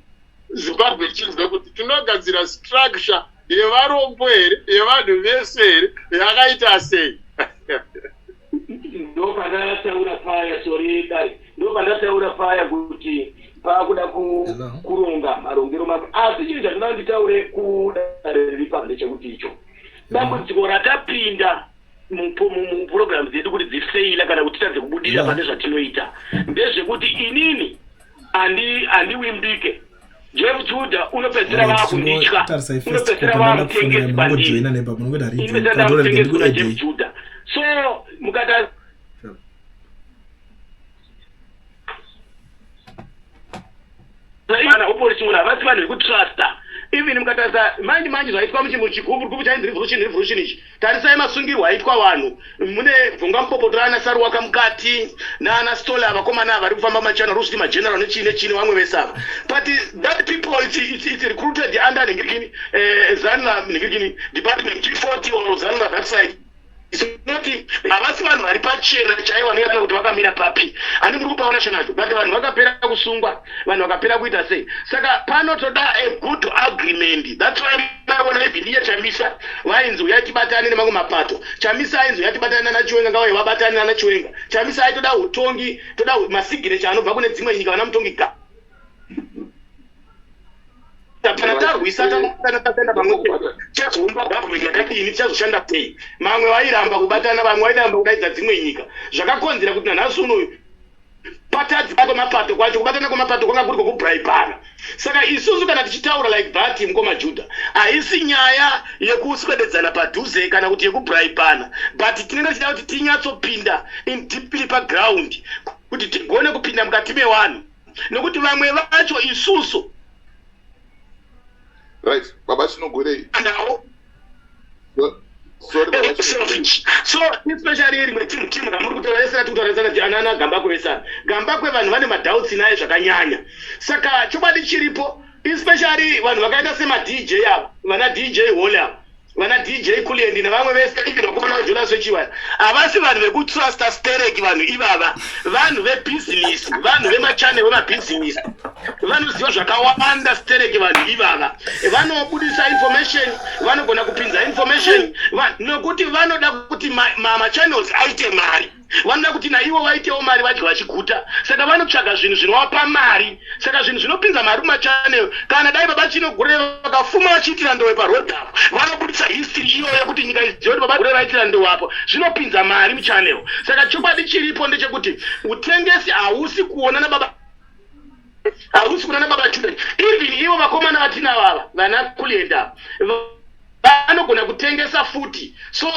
A: Zimbabwe ichinzwa kuti tinogadzira structure yevarombo here, yevanhu vese here, yakaita sei?
E: Ndopandataura paya, sorry dai, ndopandataura paya kuti paakuda
G: Hello.
E: kuronga marongero make. Asi chinhu chandinoda nditaure kudare riri pano ndechekuti icho dambudziko ratapinda mupurogiramu dzedu kuti dzifeila kana kuti titadze kubudirira
G: Hello.
E: pane zvatinoita ndezvekuti inini handiwimbike. Jeff Judah unopedzisira vaakunditya,
G: Tarisai first
E: unopedzisira
G: copy ndandakufonera.
E: vaamutengesi
G: Munongojoina
E: kwandiri.
G: nemba, munongoita rejoin.
E: Inopedzisira
G: Kana toda
E: ndamutengesi kuna Jeff
G: ndikuedei.
E: Judah. So mukata vana opposition havasi vanhu vekutrusta. Even mukatarisa manje manje zvaitwa muchigubhu chainzi revolution, revolution ichi, tarisai masungirwo aitwa vanhu. Mune bvunga mupopoto ana Saruwaka mukati naana Stola, vakomana ava vari kufamba machannel rusiti mageneral nechii nechii nevamwe vese ava. But that people, it's recruited under ningirikini, ZANLA ningirikini department G40 or ZANLA that side. Not havasi vanhu vari pachena chaivo vanoyana kuti vakamira papi, handi muri kupaona chenacho? But vanhu vakapera kusungwa, vanhu vakapera kuita sei. Saka panotoda a good agreement. That's why maona even iye Chamisa vainzi uyai tibatane nemamwe mapato. Chamisa ainzi uyai tibatane nana Chiwenga, ngavauye vabatane nana Chiwenga. Chamisa aitoda utongi, toda masignature anobva kune dzimwe nyika, vana mutongi
F: Kana tarwisa, tabatana, tashanda pamwe chete, tichazoumba government yakadini? Tichazoshanda sei? Mamwe vairamba kubatana, vamwe vairamba kudaidza dzimwe nyika, zvakakonzera kuti nanhasi unoyu patadzi kwemapato kwacho. Kubatana kwemapato kwanga kuri kwokubhuraibhana. Saka isusu kana tichitaura like that, mukoma Judah, haisi nyaya yekuswededzana padhuze kana kuti yekubhuraibhana, but tinenge tichida kuti tinyatsopinda in deeply paground kuti tigone kupinda mukati mevanhu, nokuti vamwe vacho isusu
D: Right, baba Chinogurei.
F: Nawo
D: Sorry, baba Chinogurei.
F: Selfish. So especially rimwe timu ramuri kutaura rese rati kutaura rese rati anana Gambakwe vesana Gambakwe, vanhu vane madoubts naye zvakanyanya. Saka chokwadi chiripo, especially vanhu vakaita semaDJ ava, vana DJ Hall ava, vana DJ Kuliendi nevamwe vese, even vakomana vaJonas vechiwaya, havasi vanhu vekutrusta stereki. Vanhu ivava vanhu vebhizinisi, vanhu vemachannel vemabhizinisi, vanoziva zvakawanda stereki. Vanhu ivava vanobudisa information, vanogona kupinza information nokuti vanoda kuti machannels aite mari, vanoda kuti naivo vaitewo mari, vadye vachiguta. Saka vanotsvaga zvinhu zvinovapa mari. Saka zvinhu zvinopinza mari mumachannel, kana dai baba Chinogure vakafuma vachiitira ndowe paroad apo, vanobudisa history iyoyo kuti nyika izive kuti baba Gure vaitira ndowe apo, zvinopinza mari muchannel. Saka chokwadi chiripo ndechekuti utengesi hausi kuona nababa, hausi kuona nababa Judah. Even ivo vakomana vatinavo ava, vana Kulienda, vanogona kutengesa futi. So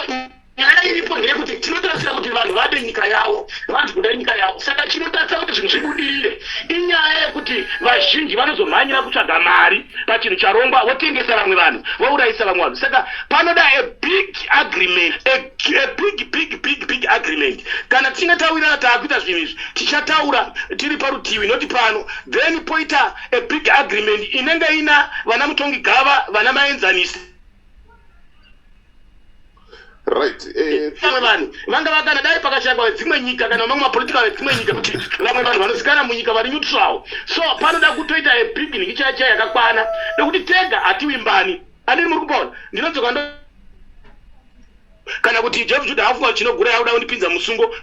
F: nyaya iripo ndeyekuti tinotarisira kuti vanhu vade nyika yavo, vanzi kuda nyika yavo. Saka chinotarisa kuti zvinhu zvibudirire inyaya yekuti vazhinji vanozomhanyira kutsvaga mari pachinhu charongwa, votengesa vamwe vanhu, vourayisa vamwe vanhu. Saka panoda a big agreement, a big, big, big, big agreement. Kana tichinge tawirirana, taakuita zvinhu izvi, tichataura tiri parutivi, noti pano. Then poita a big agreement inenge ina vana Mutongi Gava, vana Maenzanisi. Vamwe vanhu vanga vakana dai pakashayikwa vedzimwe nyika kana mamwe mapolitical vedzimwe nyika, kuti vamwe vanhu vanozikanwa munyika vari neutral. So panoda kutoita a big ningi chai chai yakakwana, nekuti tega hatiwimbani. Andini muri kupaona, ndinodzoka ndo kana kuti Jeff Judah afunga Chinogura yakuda kundipinza musungo.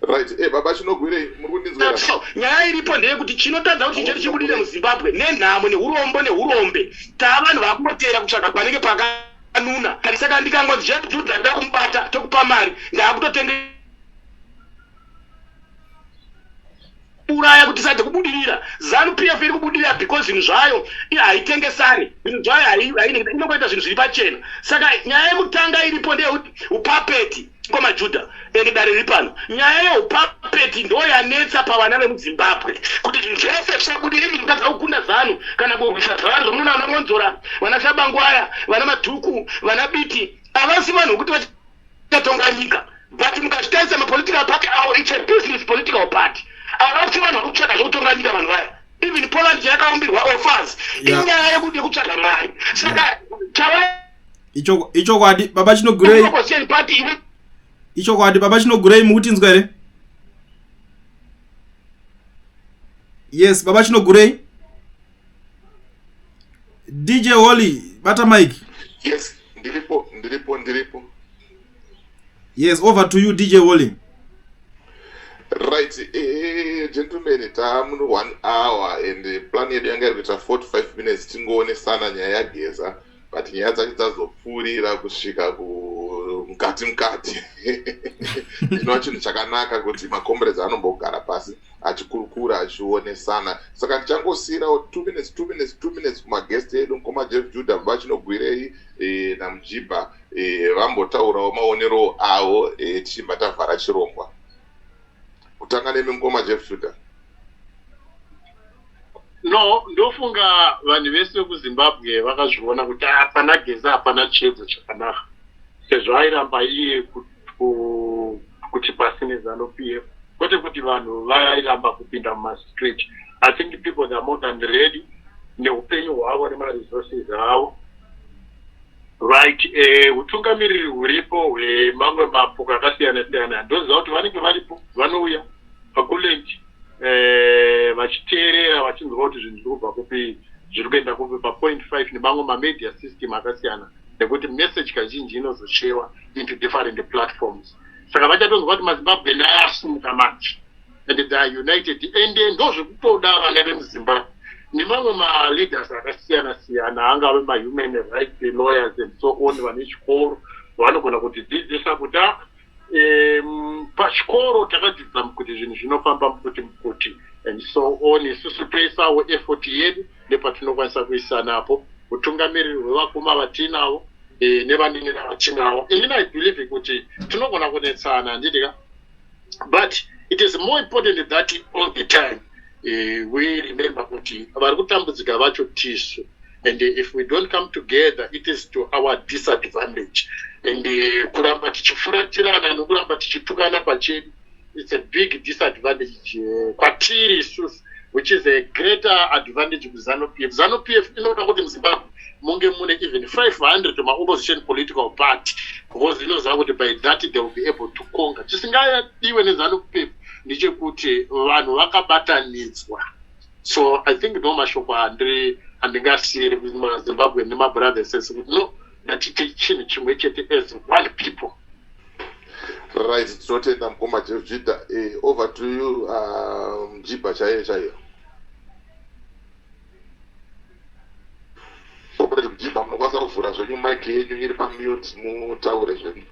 D: Right, baba Chinogwirei, muri kundinzwera?
F: So nyaya iripo ndeyekuti chinotadza kuti chinhu chedu chibudire muZimbabwe nenhamo neurombo neurombe, taa vanhu vakungotera kutsvaga panenge pakanuna. Saka ndikangonzi Jeff Judah nda kumubata, tokupa mari, ndaakutotenga uraya kuti tisade kubudirira. ZANU PF iri kubudirira because zvinhu zvayo haitengesani, zvinhu zvayo inongoita zvinhu zviri pachena. Saka nyaya yekutanga iripo ndeyeupuppet kwamaJudha ende dare riri pano. Nyaya yeupuppet ndo yanetsa pavana vemuZimbabwe kuti zvinhu zvese zvisabudiriri. Mukadza kukunda ZANU kana kurwisa ZANU, zvomunoona vana Monzora, vana Shabangwaya, vana Madhuku, vana Biti, havasi vanhu vekuti vachatonga nyika. But mukazvitarisa mapolitical party avo, it's a business political party. Havasi vanhu vari kutsvaga zvekutonga nyika vanhu vaya. Even Poland chayakaumbirwa offers, inyaya yekutsvaga mari. Saka chava
C: Ichokwadi, baba Chinogurei.
F: Opposition party ine
C: Ichokwadi, baba Chinogurei, mukutinzwa here? Yes, baba Chinogurei. DJ Holly, bata mike.
D: Yes, ndiripo, ndiripo, ndiripo.
C: Yes, over to you, DJ Holly.
D: Right, gentlemen, taamuno one hour and plan yedu yanga iri kuita 45 minutes tingoonesana nyaya yaGeza, but nyaya dzacho dzazopfuurira kusvika mukati mukati. Chinova chinhu chakanaka kuti macomrades anombogara pasi achikurukura, achionesana. Saka ndichangosiyirawo 2 minutes, 2 minutes, 2 minutes kumaguest edu, mukoma Jeff Judah, baba Chinogwirei naMujibha, vambotaurawo maonero avo, tichibva tavhara chirongwa. Kutanga nemi, mukoma Jeff Judah.
A: No, ndofunga vanhu vese vekuZimbabwe vakazviona kuti hapana Geza, hapana chiedza chakanaka, sezvo airamba iye kuti pasi neZANU PF. Kwete kuti vanhu vairamba kupinda mumastreet. I think people, they are more than ready neupenyu hwavo nemaresources avo, right? Utungamiriri huripo hwemamwe mapoka akasiyana siyana, ndoziva kuti vanenge varipo, vanouya pakulendi vachiteerera, vachinzwa kuti zvinhu zviri kubva kupi, zviri kuenda kupi, papoint 5 nemamwe mamedia system akasiyana, nekuti message kazhinji inozoshewa into different platforms. Saka vachatonzwa kuti maZimbabwe naye asumuka manje and they are united, and ndozvekutoda vana vemuZimbabwe. Nemamwe maleaders akasiyana siyana, angave mahuman rights lawyers and so on, vane chikoro vanogona kutidzidzisa kuti pachikoro takadzidza kuti zvinhu zvinofamba mukuti mukuti and so on. Isusu toisawo effort yedu nepatinokwanisa kuisa napo utungamiriri hwevakoma vatinavo nevanin'ina vatinavo. Inini I believe kuti tinogona kunetsana, handiti ka? But it is more important that all the time we remember kuti vari kutambudzika vacho tisu, and if we don't come together, it is to our disadvantage. And kuramba tichifuratirana nokuramba tichitukana pachedu, it's a big disadvantage kwatiri isusu, which is a greater advantage kuZANU PF. ZANU PF inoda kuti muZimbabwe munge mune even 500 maopposition political party, because inoziva kuti by that they will be able to conquer. Chisingadiwe neZANU PF ndechekuti vanhu vakabatanidzwa. So I think ndo mashoko andiri andingasiyiri kumaZimbabwe nemabrothers ese, kuti no, ngatiite chinhu chimwe chete as one people.
D: Right, tinotenda mukoma Jeff Judah. Over to you, Jibha chaiyo chaiyo. Comrade Jibha, munokwanisa kuvhura zvenyu mic yenyu iri pamute, mutaure zvenyu.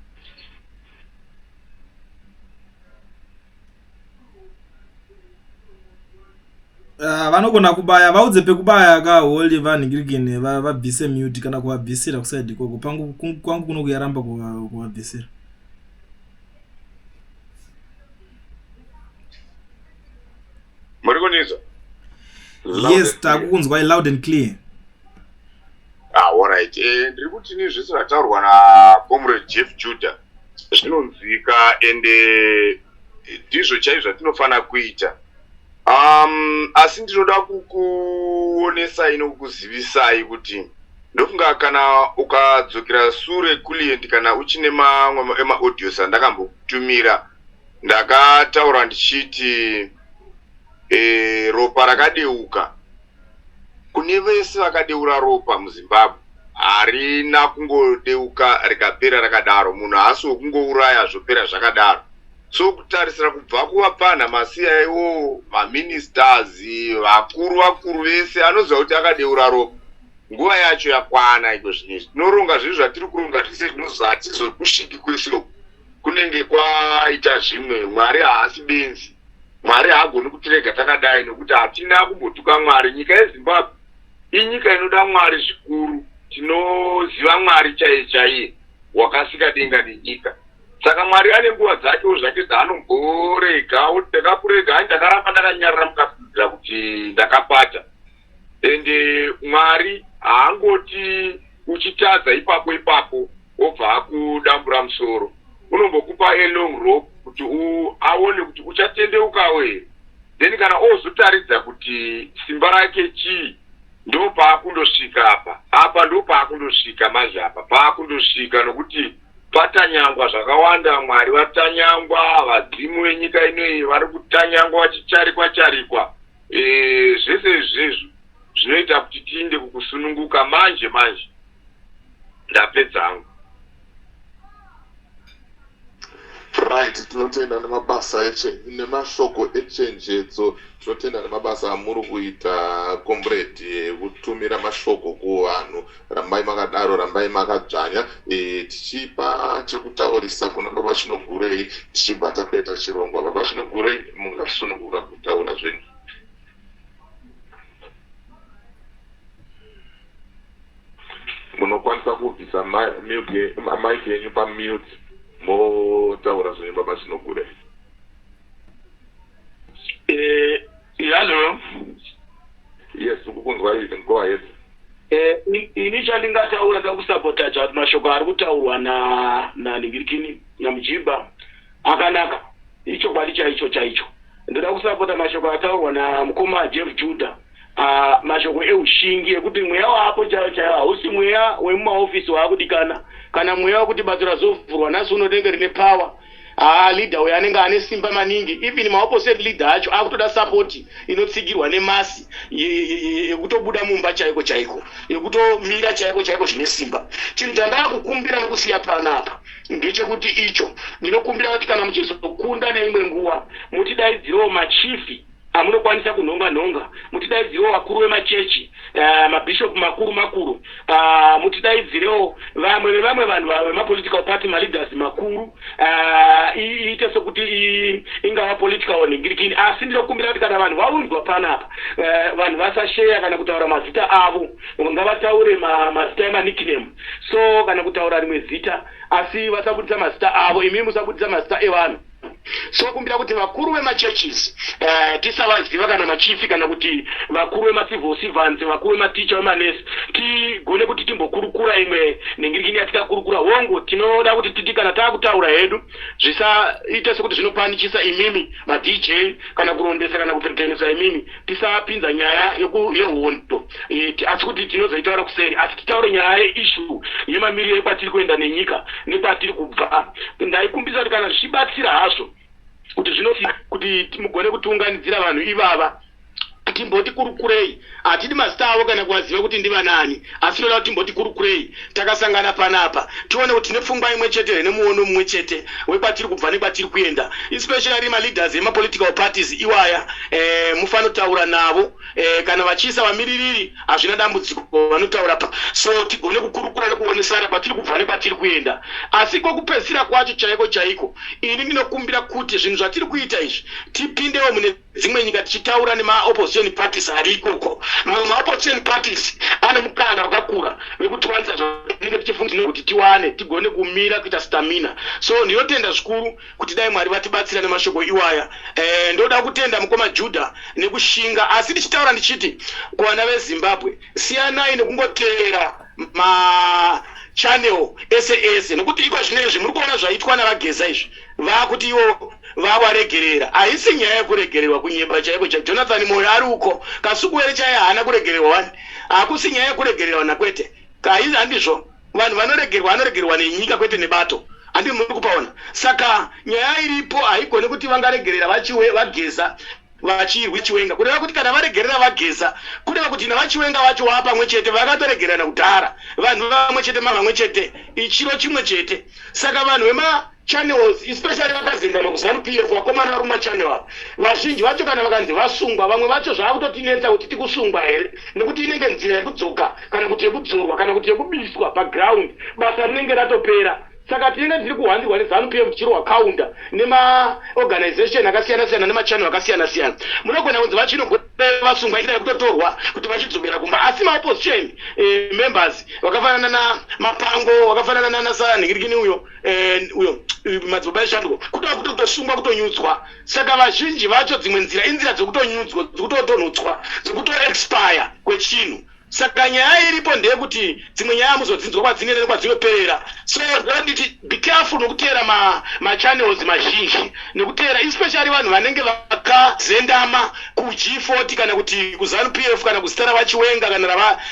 C: Vanogona kubaya, vaudze pekubaya kaholi vanhingirikini vabvise mute kana kuvabvisira kuside ikoko. Pangu kwangu kuno kuyaramba kuvabvisira.
B: Muri kunizwa?
C: Yes, takukunzwai loud and clear.
B: Ah, alright. Ndiri kuti ni zvese zvataurwa nacomrade Jeff Judah zvinonzwika, ende ndizvo chaizvo zvatinofanira kuita. Asi ndinoda kukuonesai nokukuzivisai kuti ndofunga kana ukadzokera sure kulient, kana uchine mamwe emaaudios andakambokutumira, ndakataura ndichiti ropa rakadeuka, kune vese vakadeura ropa muZimbabwe, harina kungodeuka rikapera rakadaro. Munhu haasi wokungouraya zvopera zvakadaro. So kutarisira kubva kuvapfanha maCIO, maministers, vakuru vakuru vese anoziva kuti akadeura ropa, nguva yacho yakwana. Iko zvinezvi tinoronga zvinhu zvatiri kuronga zvese, zvinozi hatizokusviki kwese uku, kunenge kwaita zvimwe. Mwari haasi benzi, Mwari haagoni kutirega takadai, nokuti hatina kumbotuka Mwari. Nyika yeZimbabwe inyika inoda Mwari zvikuru. Tinoziva Mwari chaiye chaiye wakasika denga nenyika. Saka Mwari ane nguva dzakewo zvake dzaanomborega oti ndakakurega hai, ndakaramba ndakanyarara mukafungira kuti ndakapata. Ende Mwari haangoti uchitadza ipapo ipapo wobva akudambura musoro. Unombokupa a long rope kuti aone kuti uchatendeukawo here. Then kana ozotaridza kuti simba rake chii, ndo paakundosvika apa. Apa ndo paakundosvika manje, apa paakundosvika, nokuti patanyangwa zvakawanda. Mwari vatanyangwa, vadzimu venyika inoyi vari kutanyangwa vachicharikwa charikwa. Zvese izvezvo zvinoita kuti tiinde kukusununguka manje manje. Ndapedza hangu.
D: Right, tinotenda nemabasa nemashoko echenjedzo. Tinotenda nemabasa amuri kuita, comrade, ekutumira mashoko kuvanhu. Rambai makadaro, rambai makadzvanya. Tichipa chekutaurisa kuna Baba Chinogurei, tichibva tapeta chirongwa. Baba Chinogurei, mungasununguka kutaura zvenyu. Munokwanisa kubvisa mic yenyu pamute, motaura zvenyu, Baba Chinogurei.
E: Hello.
D: Yes, ukukunzwa, you can go ahead.
E: Ini chandingataura, ndakusapota kuti mashoko ari kutaurwa nanhingirikini naMujibha akanaka, ichokwadi chaicho chaicho. Ndoda kusapota mashoko ataurwa namukoma Jeff Judah, mashoko eushingi ekuti mweya waapo chaiwo chaiwo hausi mweya wemumaofisi waakudikana, kana mweya wekuti bato razovhurwa nhasi unotenge rine power. Haa, leader uyo anenge ane simba maningi. Even maopposite leader acho akutoda support inotsigirwa nemass yekutobuda mumba chaiko chaiko, yekutomira chaiko chaiko zvine simba. Chinhu chandaakukumbira nekusiya panapa ndechekuti icho ndinokumbira kuti kana muchizokunda neimwe nguva, mutidaidzirewo machifi.
F: Amunokwanisa kunhonga nhonga, mutidaidzirewo vakuru vemachechi, mabhishopu makuru makuru, mutidaidzirewo vamwe vevamwe vanhu vemapolitical party, maleaders makuru, iite sekuti ingava political nhingirikini. Asi ndinokumbira kuti kana vanhu vaunzwa panapa, vanhu vasasheya kana kutaura mazita avo. Ngavataure mazita emanickname, so kana kutaura rimwe zita, asi vasabudisa mazita avo. Imi musabudisa mazita evanhu. So kumbira kuti vakuru vemachurches, tisavaziva, kana machifi, kana kuti vakuru vemacivil servants, vakuru vematicha, vemanesi, tigone kuti timbokurukura imwe nhingirikini yatikakurukura. Hongu, tinoda kuti titi kana taakutaura hedu, zvisaite sekuti zvinopanichisa imimi maDJ, kana kurondesa, kana kuthreatenisa imimi. Tisapinza nyaya yehondo, asi kuti tinozoitaura kuseri. Asi titaure nyaya yeissue yemamiriro ekwatiri kuenda nenyika nekwatiri kubva. Ndaikumbisa kuti kana zvichibatsira hazvo, kuti zvino kuti mugone kutiunganidzira vanhu ivava, timboti kurukurei. Hatidi mazita avo kana kuvaziva kuti ndivanani, asi tinoda kuti timboti kurukurei takasangana panapa, tione kuti tine pfungwa imwe chete here nemuono mumwe chete wekwatiri kubva nekwatiri kuenda, especially maleaders emapolitical parties iwaya. Mufanotaura navo, kana vachiisa vamiririri hazvina dambudziko, vanotaura pa so tigone kukurukura nekuonesana kwatiri kubva nekwatiri kuenda. Asi kwokupedzisira kwacho chaiko chaiko, ini ndinokumbira kuti zvinhu zvatiri kuita izvi, tipindewo mune dzimwe nyika tichitaura nemaopposition parties ari ikoko. Mamwe maopposition parties ane mukana wakakura wekutiwanisa zvatinenge tichifunga kuti tiwane, tigone kumira, kuita stamina. So ndinotenda zvikuru kuti dai Mwari vatibatsira nemashoko iwaya. Ndoda kutenda mukoma Judha nekushinga. Asi ndichitaura ndichiti kuvana veZimbabwe, siyanai nekungoteera machannel ese ese, nekuti iko zvinezvi muri kuona zvaitwa navaGeza izvi, vakuti ivo vavaregerera. Haisi nyaya yekuregererwa, kunyemba chaiko. Jonathan Moyo ari uko, Kasukuwere chaiye haana kuregererwa wani. Hakusi nyaya yekuregererwa nakwete, kai handizvo. Vanhu vanoregerwa, vanoregerwa nenyika, kwete nebato. Handi muri kupaona? Saka nyaya iripo, haigoni kuti vangaregerera vachiwe vaGeza vachirwi Chiwenga. Kureva kuti kana varegerera vaGeza, kureva kuti navaChiwenga vacho waa pamwe chete, vakatoregerana kudhara. Vanhu vamwe chete, mavamwe chete, ichiro chimwe chete. Saka vanhu vemachannels, especially vakazendama kuZANU PF, vakomana vari mumachannel ava, vazhinji vacho kana vakanzi vasungwa, vamwe vacho zvaakutotinetsa kuti tikusungwa here, nekuti inenge nzira yekudzoka, kana kuti yekudzorwa, kana kuti yekubiswa paground. Basa rinenge ratopera. Saka tinenge tiri kuhwandirwa neZANU PF, tichirohwa counter nemaorganization akasiyana siyana, nemachannel akasiyana siyana. Munogona kunzi vachinogona vasungwa, inzira yekutotorwa kuti vachidzokera kumba. Asi maopposition members vakafanana namapango, vakafanana nanasanhingirikini uyo, uyo madzibaba eshanduko, kuda kuti kutosungwa, kutonyudzwa. Saka vazhinji vacho dzimwe nzira inzira dzekutonyudzwa, dzekutotonhodzwa, dzekutoexpire kwechinhu. Saka nyaya iripo ndeyekuti dzimwe nyaya hamuzodzinzwa kwadzinenge nekwadzinopera. So nditi be careful nokuteera machannels mazhinji, nekuteera especially vanhu vanenge vakazendama kuG40, kana kuti kuZANU PF, kana kuzita ravaChiwenga, kana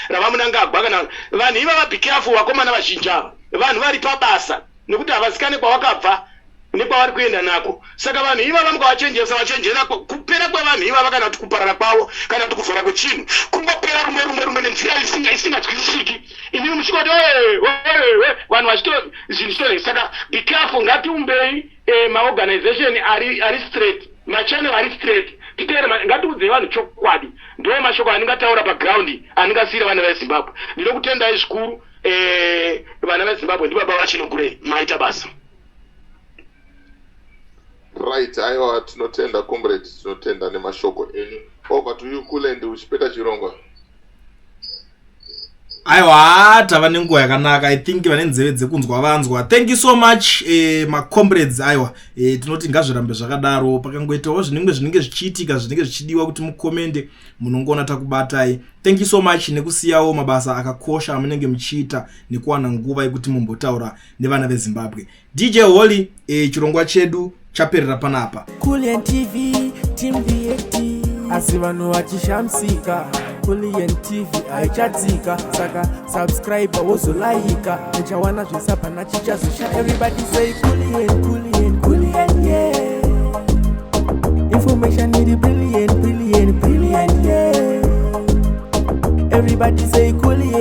F: ravaMunangagwa. Kana vanhu ivava, be careful. Vakomana vazhinji ava vanhu vari pabasa, nekuti havazikane kwavakabva nekwavari kuenda nako. Saka vanhu ivava mukavachenjeresa, vachenjera. Kupera kwevanhu ivava, kana kuti kuparara kwavo, kana kuti kuvhara kwechinhu, kungopera rumwe rumwe rumwe nenzira isinganzwisisiki. Imimi muchingoti vanhu vachito zvinhu zvitorei. Saka be careful. Ngatiumbei maorganization ari straight, machannel ari straight, titeere, ngatiudzei vanhu chokwadi. Ndo mashoko andingataura paground, andingasiyira vana veZimbabwe. Ndinokutendai zvikuru, vana veZimbabwe. Ndibaba vachinogurei, maita basa.
D: Right, aiwa, tinotenda comrade, tinotenda nemashoko enyu. Over to you, Kulend, uchipeta chirongwa.
C: Aiwa, tava nenguva yakanaka. I think vane nzeve dzekunzwa vanzwa. Thank you so much, macomrades. Aiwa, tinoti ngazvirambe zvakadaro. Pakangoitawo zvinenge zvichiitika, zvinenge zvichidiwa kuti mukomende, munongoona takubatai. Thank you so much nekusiyawo mabasa akakosha amunenge muchiita, nekuwana nguva yekuti mumbotaura nevana veZimbabwe. DJ Holly, chirongwa chedu chaperera panapa.
G: Kulian TV, Team VAT. Asi vanhu vachishamisika, Kulian TV haichatsika. Saka subscribe, wozolaika, uchawana zvese, hapana chichazosha. Everybody say Kulian, Kulian, Kulian, yeah. Information iri brilliant, brilliant, brilliant, yeah. Everybody say Kulian.